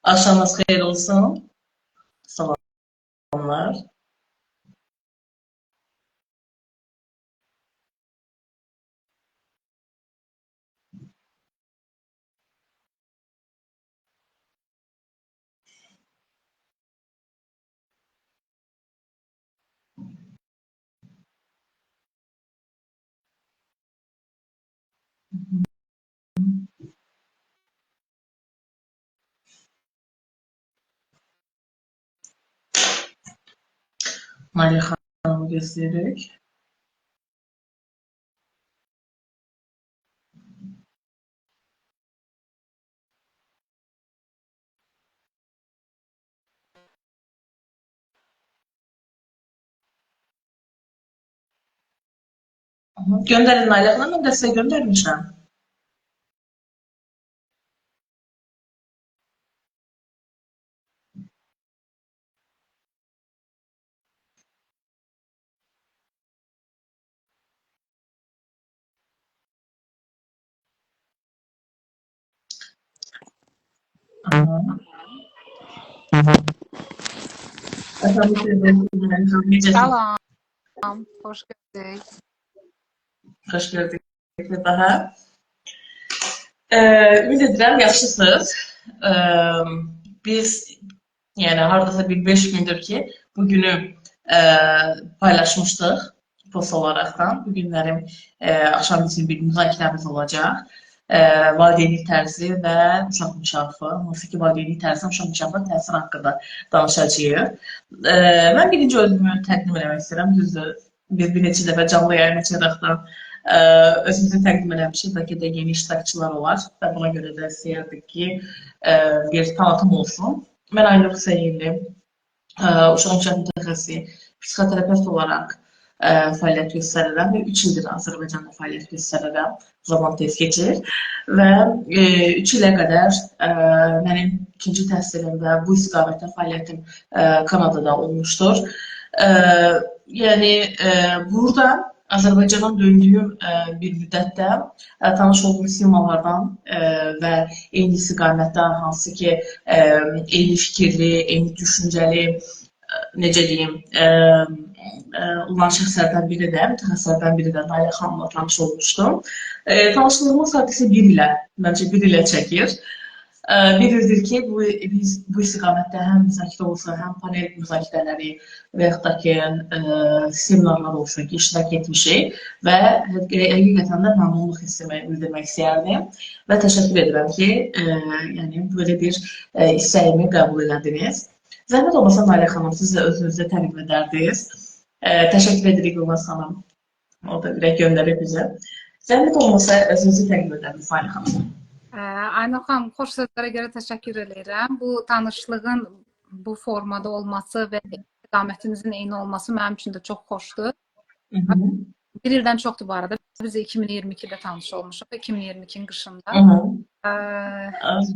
Axşamınız xeyir olsun. Salamlar. Nailə xanımı gözləyirik. Göndərin Nailə xanım, mən də sizə göndərmişəm. Aha. Efendim, necəsiniz? Salam, xoş gördük. Xoş gördük bir daha. Ümid edirəm, yaxşısınız. Biz, yəni hardasa bir 5 gündür ki, bu günü paylaşmışdıq post olaraqdan. Bu günlərim axşam bizim bir müzakirəmiz olacaq. Valideynlik tərzi və uşaq inkişafı, hansı ki, valideynlik tərzi uşaq inkişafına təsir haqqında danışacağıq. Mən birinci özümü təqdim eləmək istəyirəm. Düzdür, biz bir neçə dəfə canlı yayın açaraqdan özümüzü təqdim eləmişik. Bəlkə də yeni iştirakçılar olar və buna görə də istəyərdik ki, bir tanıtım olsun. Mən Aynur Hüseynli, uşaq inkişaf mütəxəssisi, psixoterapevt olaraq fəaliyyət göstərirəm və 3 ildir Azərbaycanda fəaliyyət göstərirəm. Zaman tez keçir və 3 ilə qədər mənim ikinci təhsilim və bu istiqamətdə fəaliyyətim Kanadada olmuşdur. Yəni burada Azərbaycandan döndüyüm bir müddətdə tanış olduğum simalardan və eyni istiqamətdə hansı ki, eyni fikirli, eyni düşüncəli, necə deyim, olan şəxslərdən biri də, mütəxəssislərdən biri də Nailə xanımla tanış olmuşdum. Tanışlığımız hardasa bir ilə, məncə bir ilə çəkir. Bir ildir ki, biz bu istiqamətdə həm müzakirə olsun, həm panel müzakirələri və yaxud da ki, seminarlar olsun ki, iştirak etmişik və həqiqətən də məmnunluq hissimi bildirmək istəyərdim və təşəkkür edirəm ki, yəni belə bir istəyimi qəbul elədiniz. Zəhmət olmasa Nailə xanım, siz də özünüzü təqdim edərdiniz. Təşəkkür edirik Yılmaz xanım. O da ürək göndərir bizə. Zəhmət olmasa özünüzü təqdim edərdiniz Nailə xanım. Aynur xanım, xoş sözlərə görə təşəkkür edirəm. Bu tanışlığın bu formada olması və istiqamətimizin eyni olması mənim üçün də çox xoşdur. Bir ildən çoxdur bu arada. Biz 2022-də tanış olmuşuq, 2022-nin qışında.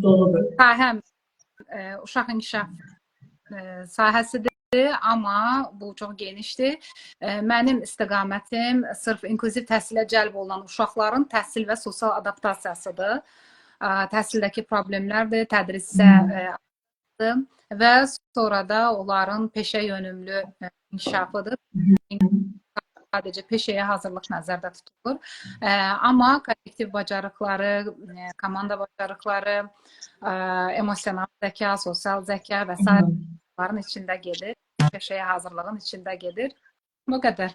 Doğrudur. Sahəm uşaq inkişaf sahəsidir, amma bu çox genişdir. Mənim istiqamətim sırf inklüziv təhsilə cəlb olunan uşaqların təhsil və sosial adaptasiyasıdır. Təhsildəki problemlərdir, tədrisə və sonra da onların peşə yönümlü inkişafıdır. Sadəcə peşəyə hazırlıq nəzərdə tutulur. Amma kollektiv bacarıqları, komanda bacarıqları, emosional zəka, sosial zəka və sair bunların içində gedir. Peşəyə hazırlığın içində gedir. Bu qədər.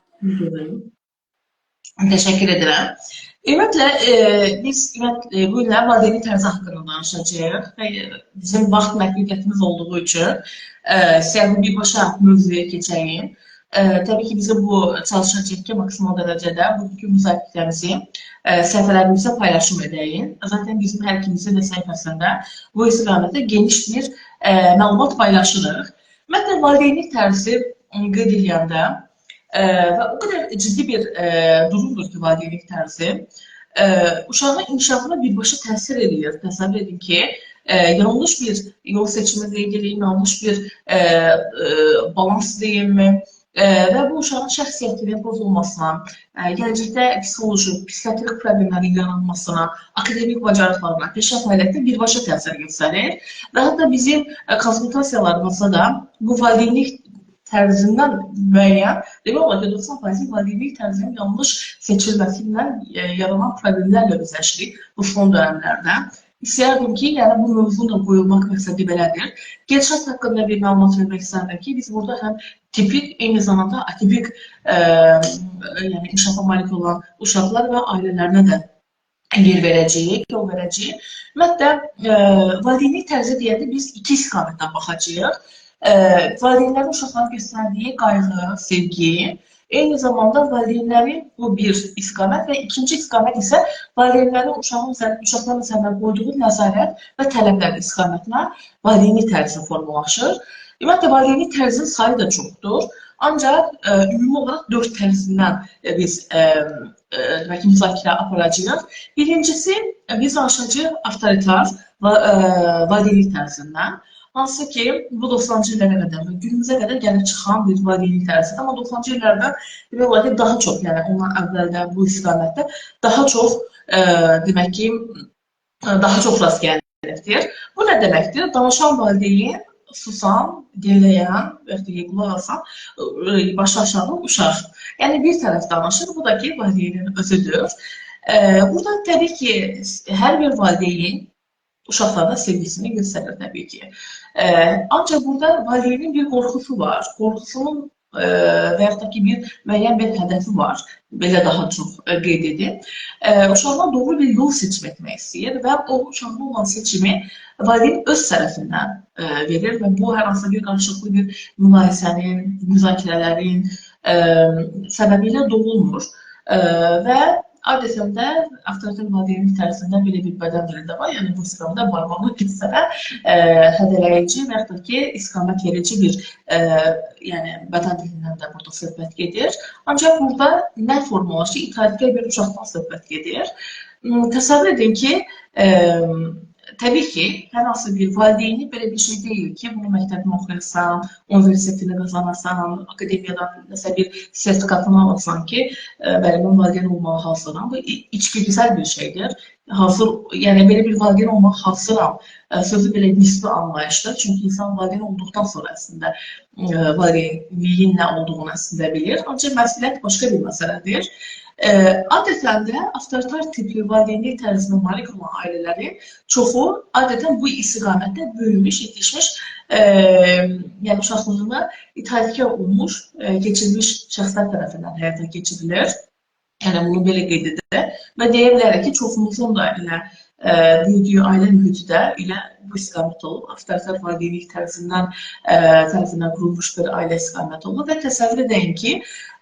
Təşəkkür edirəm. Ümumiyyətlə, biz bu günlər valideynlik tərzi haqqında danışacağıq və bizim vaxt məhdudiyyətimiz olduğu üçün istəyərdim birbaşa mövzuya keçəyim. Təbii ki, bizim bu çalışacağıq ki, maksimal dərəcədə bugünkü müzakirəmizi səhifələrimizə paylaşım edəyim. Zaten bizim hər ikimizin də səhifəsində bu istiqamətdə geniş bir məlumat paylaşırıq. Ümumiyyətlə, valideynlik tərzi qeyd edəndə və o qədər ciddi bir durumdur ki, valideynlik tərzi uşağın inkişafına birbaşa təsir edir. Təsəvvür edin ki, yanlış bir yol seçimi deyim, yanlış bir balans deyimmi, Və bu uşağın şəxsiyyətinin pozulmasına, gələcəkdə psixoloji, psixiatrik problemlərin yaranmasına, akademik bacarıqlarına, peşə fəaliyyətinə birbaşa təsir göstərir. Və hətta bizim konsultasiyalarımızda da bu valideynlik tərzindən müəyyən, demək olar ki, 90% valideynlik tərzinin yanlış seçilməsi ilə yaranan problemlərlə üzləşirik bu son dönəmlərdə. İstəyərdim ki, yəni bu mövzunun da qoyulmaq məqsədi belədir. Gedişat haqqında bir məlumat vermək istərdim ki, biz burada həm tipik, eyni zamanda atipik yəni inkişafa malik olan uşaqlar və ailələrinə də yer verəcəyik, yol verəcəyik. Ümumiyyətlə, valideynlik tərzi deyəndə biz iki istiqamətdən baxacağıq. Valideynlərin uşaqlara göstərdiyi qayğı, sevgi, eyni zamanda valideynlərin bu bir istiqamət və ikinci istiqamət isə valideynlərin uşaqların üzərinə qoyduğu nəzarət və tələblər istiqamətinə valideynlik tərzi formalaşır. Ümumiyyətlə, valideynlik tərzinin sayı da çoxdur. Ancaq ümumi olaraq 4 tərzindən biz demək ki, müzakirə aparacağıq. Birincisi, biz danışacağıq avtoritar valideynlik tərzindən. Hansı ki, bu 90-cı illərə qədər və günümüzə qədər gəlib çıxan bir valideynlik tərzidir. Amma 90-cı illərdə demək olar ki, daha çox, yəni ondan əvvəldə bu istiqamətdə daha çox, demək ki, daha çox rast gəlibdir. Bu nə deməkdir? Danışan valideyn, susan, dinləyən və yaxud da qulaq asan, başı aşağı uşaq. Yəni bir tərəf danışır, bu da ki, valideynin özüdür. Burada təbii ki, hər bir valideyn uşaqlarına sevgisini göstərir təbii ki. Ancaq burada valideynin bir qorxusu var. Qorxusunun və yaxud da ki, bir müəyyən bir hədəfi var. Belə daha çox qeyd edir. Uşağına doğru bir yol seçim etmək istəyir və o uşağına olan seçimi valideyn öz tərəfindən verir və bu hər hansı bir qarşılıqlı bir mübahisənin, müzakirələrin səbəbi ilə doğulmur. Və adətən də avtoritar valideynlik tərzində belə bir bədən dili də var. Yəni bu istiqamətdə barmaqlı hissədə hədələyici və yaxud da ki, istiqamət verici bir yəni bədən dilindən də burada söhbət gedir. Ancaq burada nə formalaşır? İtaətkar bir uşaqdan söhbət gedir. Təsəvvür edin ki, təbii ki, hər hansı bir valideyni belə bir şey deyil ki, bunu məktəbdə oxuyasan, universitetini qazanasan, akademiyadan nəsə bir sertifikatını alasan ki, bəli, mən valideyn olmağa hazıram. Bu içgüdüsəl bir şeydir. Hazır, yəni belə bir valideyn olmağa hazıram sözü belə nisbi anlayışdır. Çünki insan valideyn olduqdan sonra əslində valideynliyin nə olduğunu əslində bilir. Ancaq məsuliyyət başqa bir məsələdir. Adətən də avtoritar tipli valideynlik tərzinə malik olan ailələrin çoxu adətən bu istiqamətdə böyümüş, yetişmiş, yəni uşaqlığını itaətkar olmuş, keçirmiş şəxslər tərəfindən həyata keçirilir. Yəni bunu belə qeyd edir və deyə bilərik ki, çoxumuzun da elə böyüdüyü ailə mühiti də elə bu istiqamət olub, avtoritar valideynlik tərzindən tərəfindən qurulmuş bir ailə istiqaməti olub və təsəvvür edin ki,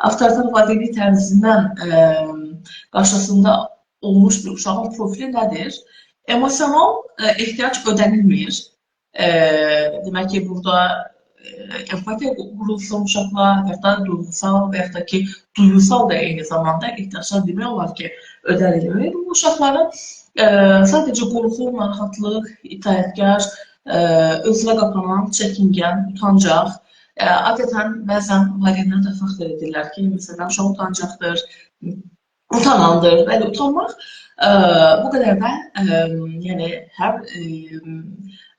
avtoritar valideynlik tərzindən qarşısında olmuş bir uşağın profili nədir? Emosional ehtiyac ödənilmir. Demək ki, burada empatiya qurulsun uşaqla, və da duyğusal və yaxud da ki, duyğusal da eyni zamanda ehtiyaclar demək olar ki, ödənilmir. Bu uşaqların sadəcə qorxu, narahatlıq, itaətkar, özünə qapanan, çəkingən, utancaq. Adətən bəzən valideynlər də fəxr edirlər ki, məsələn, uşaq utancaqdır, utanandır. Bəli, utanmaq bu qədər də yəni hər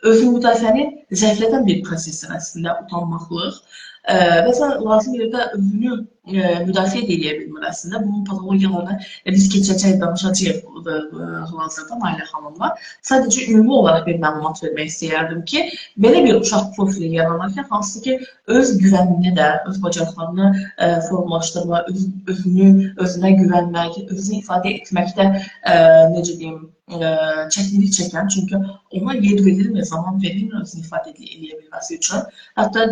özünü müdafiəni zəiflədən bir prosesdir əslində utanmaqlıq. Bəzən lazım yerdə özünü müdafiə də eləyə bilmir əslində. Bunun patologiyalarını biz keçəcək, danışacağıq hal-hazırda Nailə xanımla. Sadəcə ümumi olaraq bir məlumat vermək istəyərdim ki, belə bir uşaq profili yaranarkən, hansı ki, öz güvənini də, öz bacarıqlarını formalaşdırma, özünü, özünə güvənmək, özünü ifadə etməkdə, necə deyim, çətinlik çəkən, çünki ona yer verilmir, zaman verilmir özünü ifadə eləyə bilməsi üçün. Hətta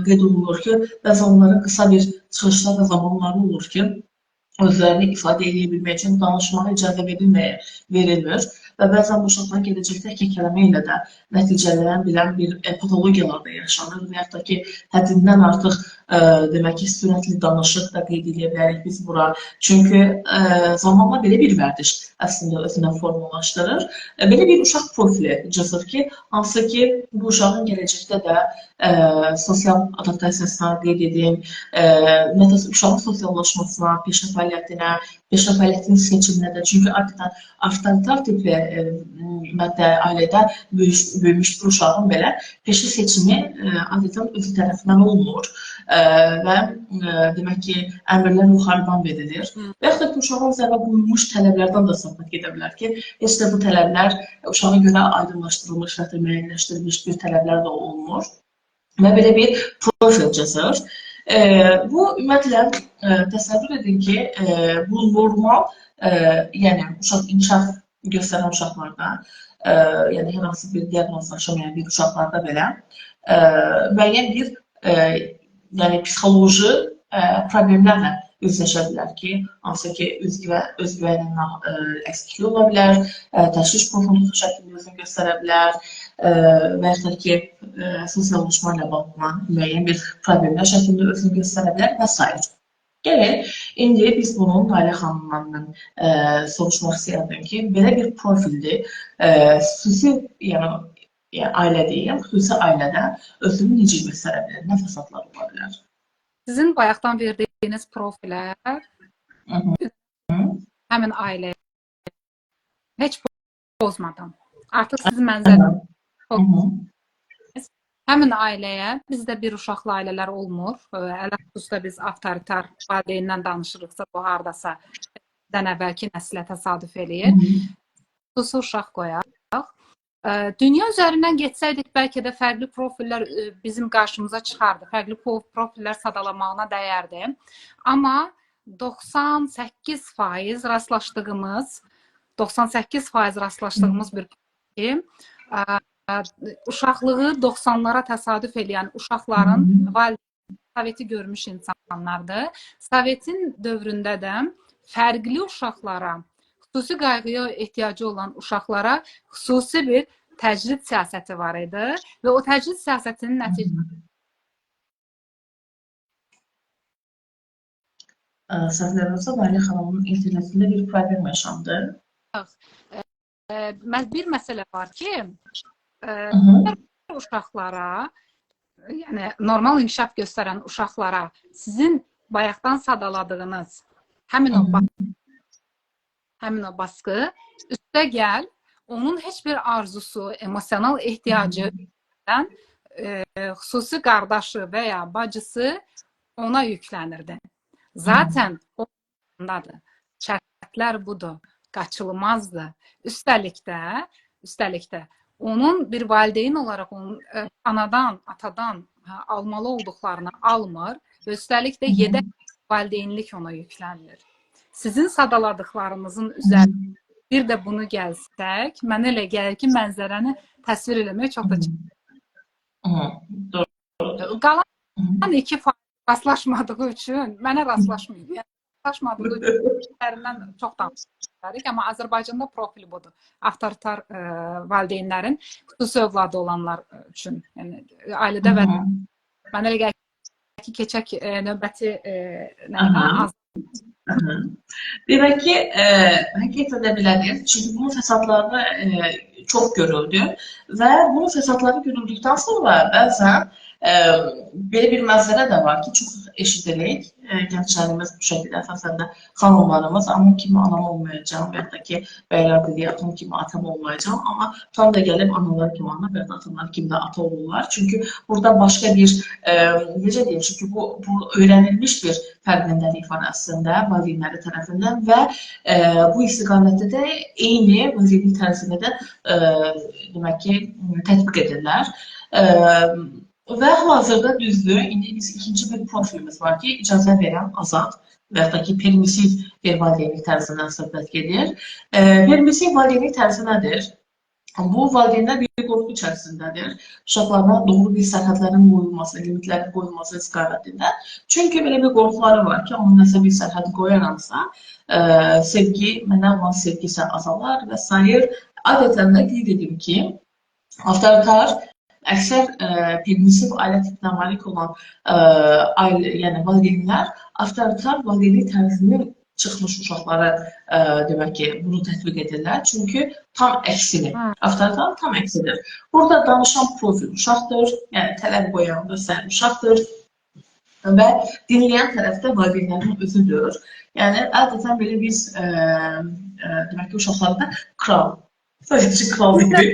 qeyd olunur ki, bəzən onların qısa bir çıxışlar və zamanları olur ki, özlərini ifadə eləyə bilmək üçün danışmağa icazə verilmir və bəzən bu uşaqlar gələcəkdə kəkələmə ilə də nəticələnə bilən bir patologiyalar da yaşanır və yaxud da ki, həddindən artıq Demək ki, sürətli danışıq da qeyd edə bilərik biz bura. Çünki zamanla belə bir vərdiş əslində özünə formalaşdırır. Belə bir uşaq profili cızır ki, hansı ki, bu uşağın gələcəkdə də sosial adaptasiyasına qeyd edim, ümumiyyətlə uşağın sosiallaşmasına, peşə fəaliyyətinə, peşə fəaliyyətinin seçiminə də. Çünki adətən avtoritar tipli ümumiyyətlə ailədə böyümüş bir uşağın belə peşə seçimi adətən özü tərəfindən olmur və demək ki, əmrlər yuxarıdan verilir. Və yaxud da ki, uşağın üzərinə qoyulmuş tələblərdən də söhbət gedə bilər ki, heç də bu tələblər uşağa görə aydınlaşdırılmış və ya müəyyənləşdirilmiş bir tələblər də olmur. Və belə bir profil cızır. Bu, ümumiyyətlə, təsəvvür edin ki, bu normal, yəni uşaq inkişaf göstərən uşaqlarda, yəni hər hansı bir diaqnozlaşamayan bir uşaqlarda belə müəyyən bir yəni psixoloji problemlərlə üzləşə bilər ki, hansı ki, özgüvəninin əksikliyi ola bilər, təşviş pozuntusu şəklində özünü göstərə bilər və yaxud da ki, sosiallaşma ilə bağlı müəyyən bir problemlər şəklində özünü göstərə bilər və s. Gəlin, indi biz bunun Nalə xanımdan soruşmaq istəyərdim ki, belə bir profildir, xüsusi, yəni ailə deyim, xüsusi ailədə özünü necə göstərə bilər, nə fəsadlar ola bilər? Sizin bayaqdan verdiyiniz profilə həmin ailəyə heç pozmadan, artıq siz mənzərə həmin ailəyə, bizdə bir uşaqlı ailələr olmur. Ələxüsusda biz avtoritar valideyndən danışırıqsa, bu hardasa bizdən əvvəlki nəslə təsadüf eləyir. Xüsusi uşaq qoyaq. Dünya üzərindən getsəydik, bəlkə də fərqli profillər bizim qarşımıza çıxardı. Fərqli profillər sadalamağına dəyərdi. Amma 98% rastlaşdığımız, 98% rastlaşdığımız bir ki, uşaqlığı 90-lara təsadüf eləyən uşaqların valideyn Soveti görmüş insanlardır. Sovetin dövründə də fərqli uşaqlara, xüsusi qayğıya ehtiyacı olan uşaqlara xüsusi bir təcrid siyasəti var idi və o təcrid siyasətinin nəticəsi Səhv eləmirəmsə, Nalə xanımın internetində bir problem yaşandı. Bir məsələ var ki, uşaqlara, yəni normal inkişaf göstərən uşaqlara sizin bayaqdan sadaladığınız həmin o həmin o baskı, üstə gəl, onun heç bir arzusu, emosional ehtiyacı xüsusi qardaşı və ya bacısı ona yüklənirdi. Zaten ondadır. Şərtlər budur, qaçılmazdır. Üstəlik də onun bir valideyn olaraq onun anadan, atadan almalı olduqlarını almır və üstəlik də yedək valideynlik ona yüklənilir. Sizin sadaladıqlarınızın üzərində bir də bunu gəlsək, mənə elə gəlir ki, mənzərəni təsvir eləmək çox da çətindir. Doğrudur. Qalan 2% rastlaşmadığı üçün mənə rastlaşmayıb. Yəni, rastlaşmadığı üçün üzərindən çox danışırıq, amma Azərbaycanda profil budur. Avtoritar valideynlərin xüsusi övladı olanlar üçün. Yəni, ailədə və mənə elə gəlir ki, keçək növbəti az. Demək ki, həqiqətən də belədir. Çünki bunun fəsadları çox görüldü və bunun fəsadları görüldükdən sonra bəzən belə bir mənzərə də var ki, çox eşidirik. Gənclərimiz bu şəkildə, əsasən də xanımlarımız, anam kimi anam olmayacağam və yaxud da ki, bəylər dediyi atam kimi atam olmayacağam, amma tam da gəlib analar kimi ana və yaxud da atalar kimi də ata olurlar. Çünki burada başqa bir, necə deyim, çünki bu öyrənilmiş bir fərqləndəlik var əslində valideynləri tərəfindən və bu istiqamətdə də eyni valideynlik tərzində də demək ki, tətbiq edirlər. Və hal-hazırda düzdür, indi biz ikinci bir profilimiz var ki, icazə verən azad və yaxud da ki, permissiv bir valideynlik tərzindən söhbət gedir. Permissiv valideynlik tərzi nədir? Bu, valideynlər bir qorxu içərisindədir. Uşaqlarına doğru bir sərhədlərin qoyulması, limitlərin qoyulması istiqamətində. Çünki belə bir qorxuları var ki, onun nəsə bir sərhədi qoyaramsa, sevgi, mənə olan sevgi isə azalar və s. Adətən də qeyd edim ki, avtoritar Əksər permissiv ailə tipinə malik olan ailə, yəni valideynlər avtoritar valideynlik tərzindən çıxmış uşaqlara demək ki, bunu tətbiq edirlər. Çünki tam əksini, avtoritar tam əksidir. Burada danışan profil uşaqdır, yəni tələb qoyan göstərən uşaqdır və dinləyən tərəfdə valideynlərin özüdür. Yəni adətən belə biz demək ki, uşaqlarda kral, sadəcə kral gibi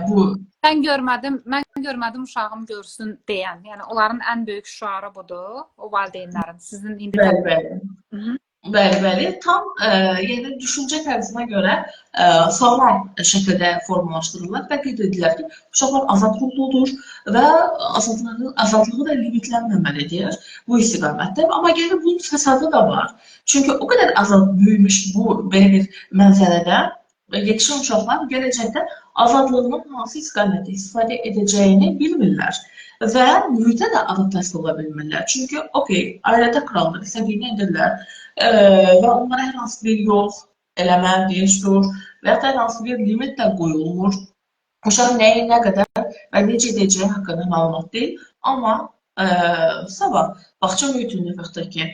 bu Mən görmədim, mən görmədim uşağım görsün deyən. Yəni onların ən böyük şüarı budur, o valideynlərin. Sizin indi bəli, bəli. Bəli, bəli. Tam yəni düşüncə tərzinə görə sağlam şəkildə formalaşdırırlar və qeyd edirlər ki, uşaqlar azad ruhludur və azadlığı da limitlənməməlidir bu istiqamətdə. Amma gəlin bunun fəsadı da var. Çünki o qədər azad böyümüş bu belə bir mənzərədə yetişən uşaqlar gələcəkdə azadlığının hansı istiqamətdə istifadə edəcəyini bilmirlər və mühitə də adaptasiya ola bilmirlər. Çünki, okey, ailədə kraldır, istədiyini edirlər və onlara hər hansı bir yox, eləmə, deyişdir və ya da hər hansı bir limit də qoyulmur. Uşaq nəyi, nə qədər və necə edəcəyi haqqında məlumat deyil, amma sabah bağça mühitində və yaxud da ki,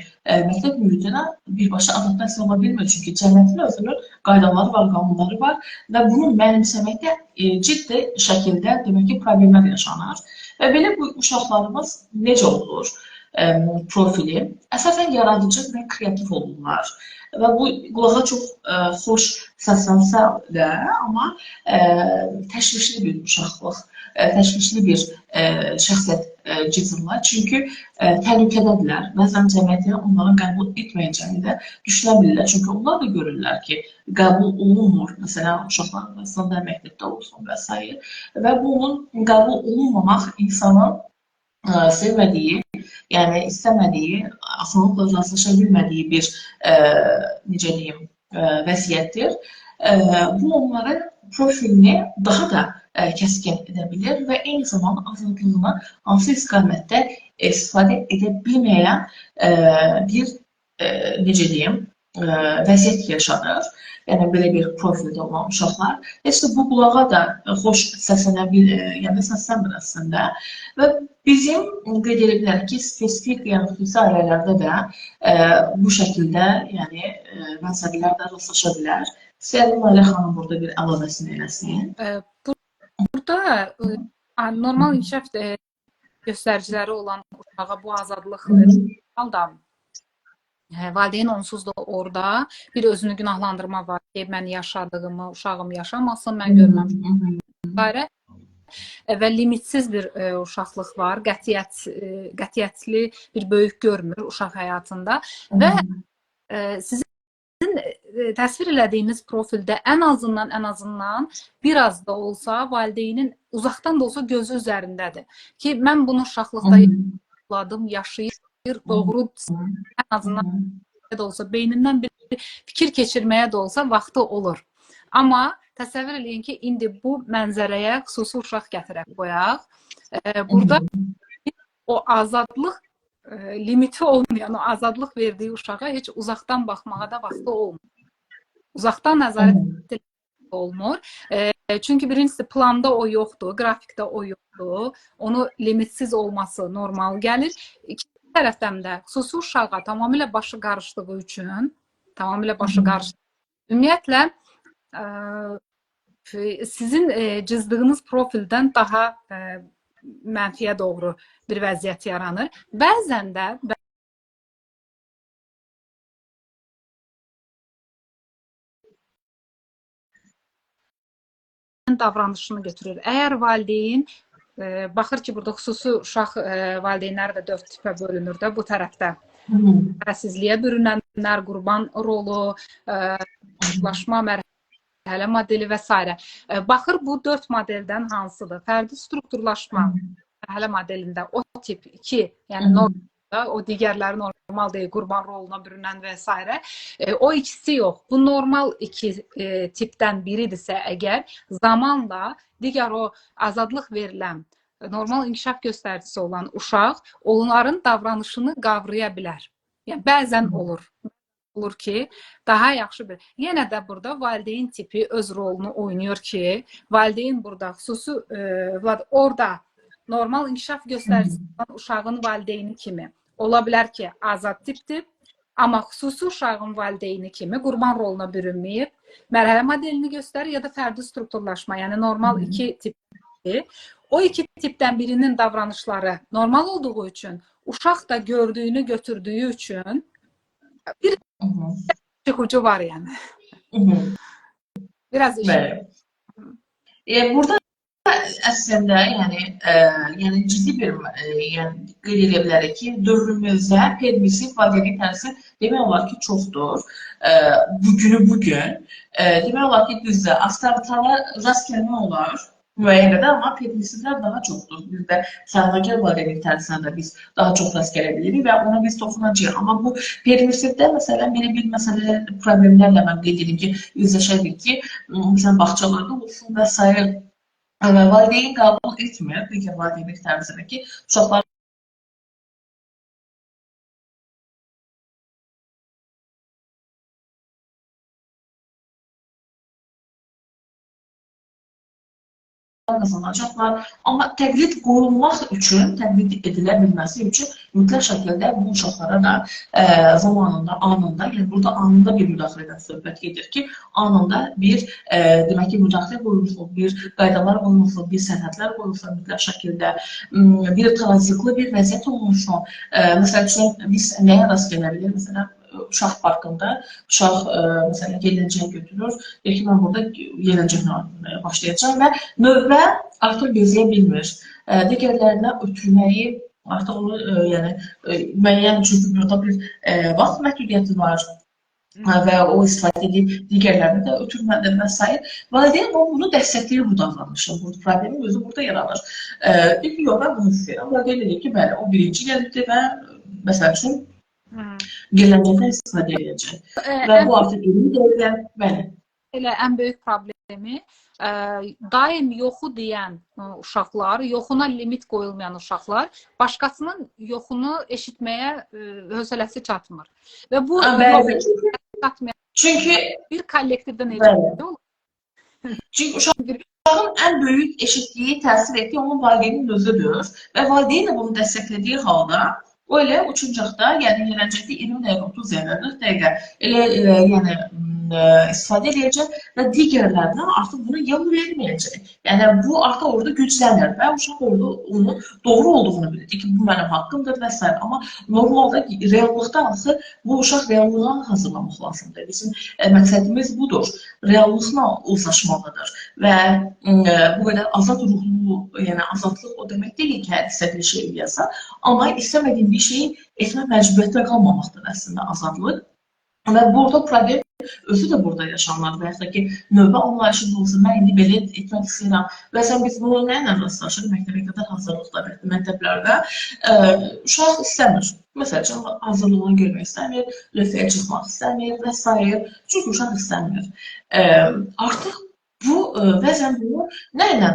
məktəb mühitinə birbaşa adaptasiya ola bilmir. Çünki cəmiyyətin özünün qaydaları var, qanunları var və bunu mənimsəməkdə ciddi şəkildə demək ki, problemlər yaşanır. Və belə bu uşaqlarımız necə olur profili? Əsasən yaradıcı və kreativ olurlar. Və bu qulağa çox xoş səslənsə də, amma təşvişli bir uşaqlıq, təşvişli bir şəxsiyyət cızırlar. Çünki təhlükədədirlər. Bəzən cəmiyyətin onların qəbul etməyəcəyini də düşünə bilirlər. Çünki onlar da görürlər ki, qəbul olunmur. Məsələn, uşaqlar arasında, məktəbdə olsun və s. Və bunun qəbul olunmamaq insanın sevmədiyi, yəni istəmədiyi, asanlıqla razılaşa bilmədiyi bir, necə deyim, vəziyyətdir. Bu onların profilini daha da kəskin edə bilir və eyni zamanda azadlığını hansı istiqamətdə istifadə edə bilməyən bir, necə deyim, vəziyyət yaşanır. Yəni belə bir profildə olan uşaqlar. Heç də bu qulağa da xoş səslənə bilir, yəni səslənmir əslində. Və bizim qeyd edə bilərik ki, spesifik, yəni xüsusi ailələrdə də bu şəkildə, yəni mənzərələr də rastlaşa bilər. İstəyərdim Lalə xanım burada bir əlavəsini eləsin. Burada normal inkişaf göstəriciləri olan uşağa bu azadlıq halda valideyn onsuz da orada bir özünü günahlandırma var ki, mən yaşadığımı uşağım yaşamasın, mən görməmişəm və və limitsiz bir uşaqlıq var, qətiyyətli bir böyük görmür uşaq həyatında və sizin təsvir elədiyiniz profildə ən azından biraz da olsa valideynin uzaqdan da olsa gözü üzərindədir ki, mən bunu uşaqlıqda yaşadım, yaşayır, doğru, ən azından da olsa beynindən bir fikir keçirməyə də olsa vaxtı olur. Amma təsəvvür eləyin ki, indi bu mənzərəyə xüsusi uşaq gətirək, qoyaq. Burada o azadlıq limiti olmayan, o azadlıq verdiyi uşağa heç uzaqdan baxmağa da vaxtı olmur. Uzaqdan nəzarət olmur. Çünki birincisi planda o yoxdur, qrafikdə o yoxdur. Onu limitsiz olması normal gəlir. İkinci tərəfdən də xüsusi uşağa tamamilə başı qarışdığı üçün, tamamilə başı qarışdı. Ümumiyyətlə sizin cızdığınız profildən daha mənfiyə doğru bir vəziyyət yaranır. Bəzən də davranışını götürür. Əgər valideyn baxır ki, burada xüsusi uşaq valideynləri də 4 tipə bölünür də bu tərəfdə. Çarəsizliyə bürünənlər, qurban rolu, laşma mərhələ modeli və s. Baxır bu 4 modeldən hansıdır? Fərdi strukturlaşma mərhələ modelində o tip 2, yəni normal, o digərləri normal deyil, qurban roluna bürünən və s. O ikisi yox. Bu normal iki tipdən biridirsə əgər, zamanla digər o azadlıq verilən, normal inkişaf göstəricisi olan uşaq onların davranışını qavraya bilər. Yəni bəzən olur. olur ki, daha yaxşı bir. Yenə də burada valideyn tipi öz rolunu oynayır ki, valideyn burada xüsusi övlad orada normal inkişaf göstəricisi olan uşağın valideyni kimi ola bilər ki, azad tipdir, amma xüsusi uşağın valideyni kimi qurban roluna bürünməyib, mərhələ modelini göstərir ya da fərdi strukturlaşma, yəni normal iki tipdir. O iki tipdən birinin davranışları normal olduğu üçün, uşaq da gördüyünü götürdüyü üçün bir çıxucu var yəni. Biraz iş. Bəli. Burada əslində yəni yəni ciddi bir yəni qeyd edə bilərik ki, dövrümüzdə permissiv valideynlik tərzi demək olar ki, çoxdur. Bugünü bugün demək olar ki, düzdür, avtoritara rast gəlmək olar müəyyən qədər, amma permissivlər daha çoxdur. Bir də sahibkar valideynlik tərzinə də biz daha çox rast gələ bilirik və ona biz toxunacağıq. Amma bu permissivdə məsələn belə bir məsələ problemlərlə mən qeyd edim ki, üzləşərik ki, məsələn bağçalarda olsun və sair və valideyn qəbul etmir digər valideynlik tərzini ki, uşaqlar qazanacaqlar. Amma təqlid qoyulmaq üçün, təqlid edilə bilməsi üçün mütləq şəkildə bu uşaqlara da zamanında, anında, yəni burada anında bir müdaxilədən söhbət gedir ki, anında bir demək ki, müdaxilə qoyulsun, bir qaydalar qoyulsun, bir sərhədlər qoyulsun mütləq şəkildə, bir tazyiqli bir vəziyyət olunsun. Məsəl üçün, biz nəyə rast gələ bilir? Məsələn, uşaq parkında uşaq məsələn yelləncək götürür, deyir ki, mən burada yelləncəklə başlayacağam və növbə artıq gözləyə bilmir. Digərlərinə ötürməyi artıq onu yəni müəyyən, çünki burada bir vaxt məhdudiyyəti var və o istifadə edib digərlərini də ötürmədir və s. Valideyn bunu dəstəkləyir bu davranışı. Bu problemin özü burada yaranır. Deyir ki, yox, mən bunu istəyirəm. Valideyn deyir ki, bəli, o birinci gəlibdir və məsəl üçün gələcəkdən istifadə edəcək. Və bu artıq 20 dəqiqə, bəli. Elə ən böyük problemi daim yoxu deyən uşaqlar, yoxuna limit qoyulmayan uşaqlar başqasının yoxunu eşitməyə hövsələsi çatmır. Və bu çatmayan çünki bir kollektivdə necə olur? Çünki uşağın ən böyük eşitdiyi, təsir etdiyi onun valideynin özüdür və valideyn də bunu dəstəklədiyi halda o elə uçuncaqda, yəni gələcəkdə 20 dəqiqə, 30 dəqiqə, 40 dəqiqə elə yəni istifadə edəcək və digərlərinə artıq bunu yol verməyəcək. Yəni bu artıq orada güclənir və uşaq orada onun doğru olduğunu bilir ki, bu mənim haqqımdır və s. Amma normalda reallıqda axı bu uşaq reallığa hazırlamaq lazımdır. Bizim məqsədimiz budur. Reallıqla uzlaşmalıdır və bu qədər azad ruhlu, yəni azadlıq o demək deyil ki, hər istədiyi şey eləyəsən, amma istəmədiyin bir şeyi etmə məcburiyyətdə qalmamaqdır əslində azadlıq. Və burada problem özü də burada yaşanır və yaxud da ki, növbə anlayışında olsun, mən indi belə etmək istəyirəm. Bəzən biz bunu nə ilə rastlaşırıq? Məktəbə qədər hazırlıqda, məktəblərdə uşaq istəmir. Məsəl üçün, hazırlığını görmək istəmir, lövhəyə çıxmaq istəmir və s. Çünki uşaq istəmir. Artıq bu, bəzən bunu nə ilə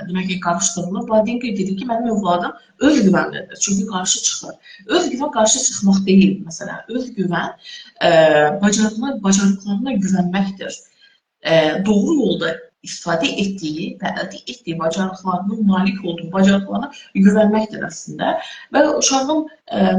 demək ki, qarışdırılır? Valideyn qeyd edir ki, mənim övladım özgüvənlidir, çünki qarşı çıxır. Özgüvən qarşı çıxmaq deyil, məsələn. Özgüvən bacarıqlarına güvənməkdir. Doğru yolda istifadə etdiyi və əldə etdiyi bacarıqlarının malik olduğu bacarıqlarına güvənməkdir əslində. Və uşağın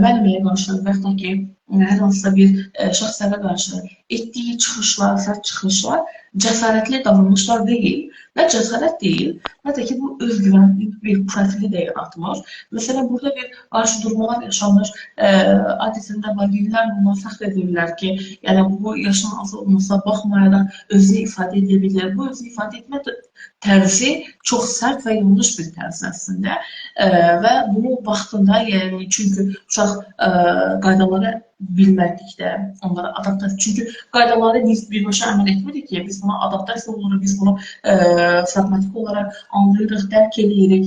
müəlliməyə qarşı və yaxud da ki, hər hansısa bir şəxslərə qarşı etdiyi çıxışlar, sərt çıxışlar cəsarətli davranışlar deyil. Nə cəsarət deyil, nə də ki, bu özgüvən bir profili də yaratmır. Məsələn, burada bir qarşı durmalar yaşanır. Adətində valideynlər bundan fəxr edirlər ki, yəni bu yaşın az olmasına baxmayaraq özünü ifadə edə bilir. Bu özünü ifadə etmə tərzi çox sərt və yanlış bir tərz əslində. Və bunu vaxtında, yəni çünki uşaq qaydalara bilmədikdə, onlara adaptasiya. Çünki qaydalara biz birbaşa əməl etmirik ki, biz buna adaptasiya oluruq, biz bunu praqmatik olaraq anlayırıq, dərk edirik,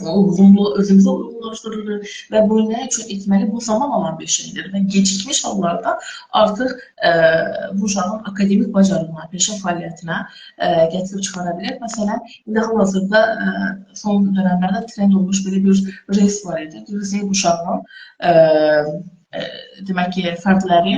uyğunluğu özümüzə uyğunlaşdırırıq və bunu nə üçün etməli? Bu zaman alan bir şeydir və gecikmiş hallarda artıq bu uşağın akademik bacarığına, peşə fəaliyyətinə gətirib çıxara bilir. Məsələn, indi hal-hazırda son dönəmlərdə trend olmuş belə bir reels var idi. Z quşağının demək ki, fərdləri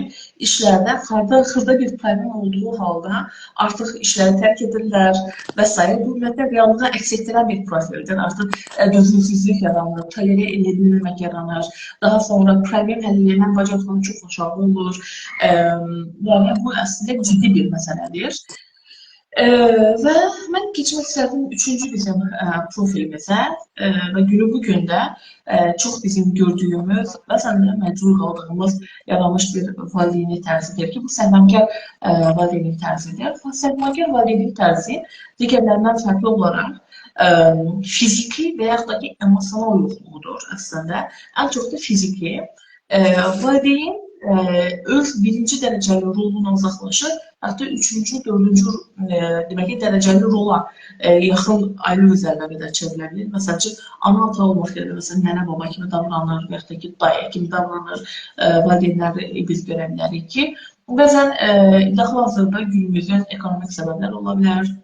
işlərdə xırda bir problem olduğu halda artıq işləri tərk edirlər və s. Bu ümumiyyətlə reallığa əks etdirən bir profildir. Artıq dözümsüzlük yaranır, tolerə edə bilməmək yaranır. Daha sonra problem həll edilmə bacarıqları çox aşağı olur. Yəni bu əslində ciddi bir məsələdir. Və mən keçmək istərdim üçüncü bizim profilimizə və günü bu gün də çox bizim gördüyümüz, bəzən də məcbur qaldığımız yaranmış bir valideynlik tərzidir ki, bu sərmayəkar valideynlik tərzidir. Sərmayəkar valideynlik tərzi digərlərindən fərqli olaraq fiziki və yaxud da ki, emosional yoxluğudur əslində. Ən çox da fiziki. Valideyn öz birinci dərəcəli rolundan uzaqlaşır, hətta üçüncü, dördüncü demək ki, dərəcəli rola yaxın ailə üzvlərinə qədər çevrilə bilir. Məsəl üçün, ana-ata olmaq yerində, məsələn, nənə-baba kimi davranır və yaxud da ki, dayı kimi davranır, valideynləri biz görə bilərik ki, bəzən hal-hazırda günümüzün ekonomik səbəbləri ola bilər,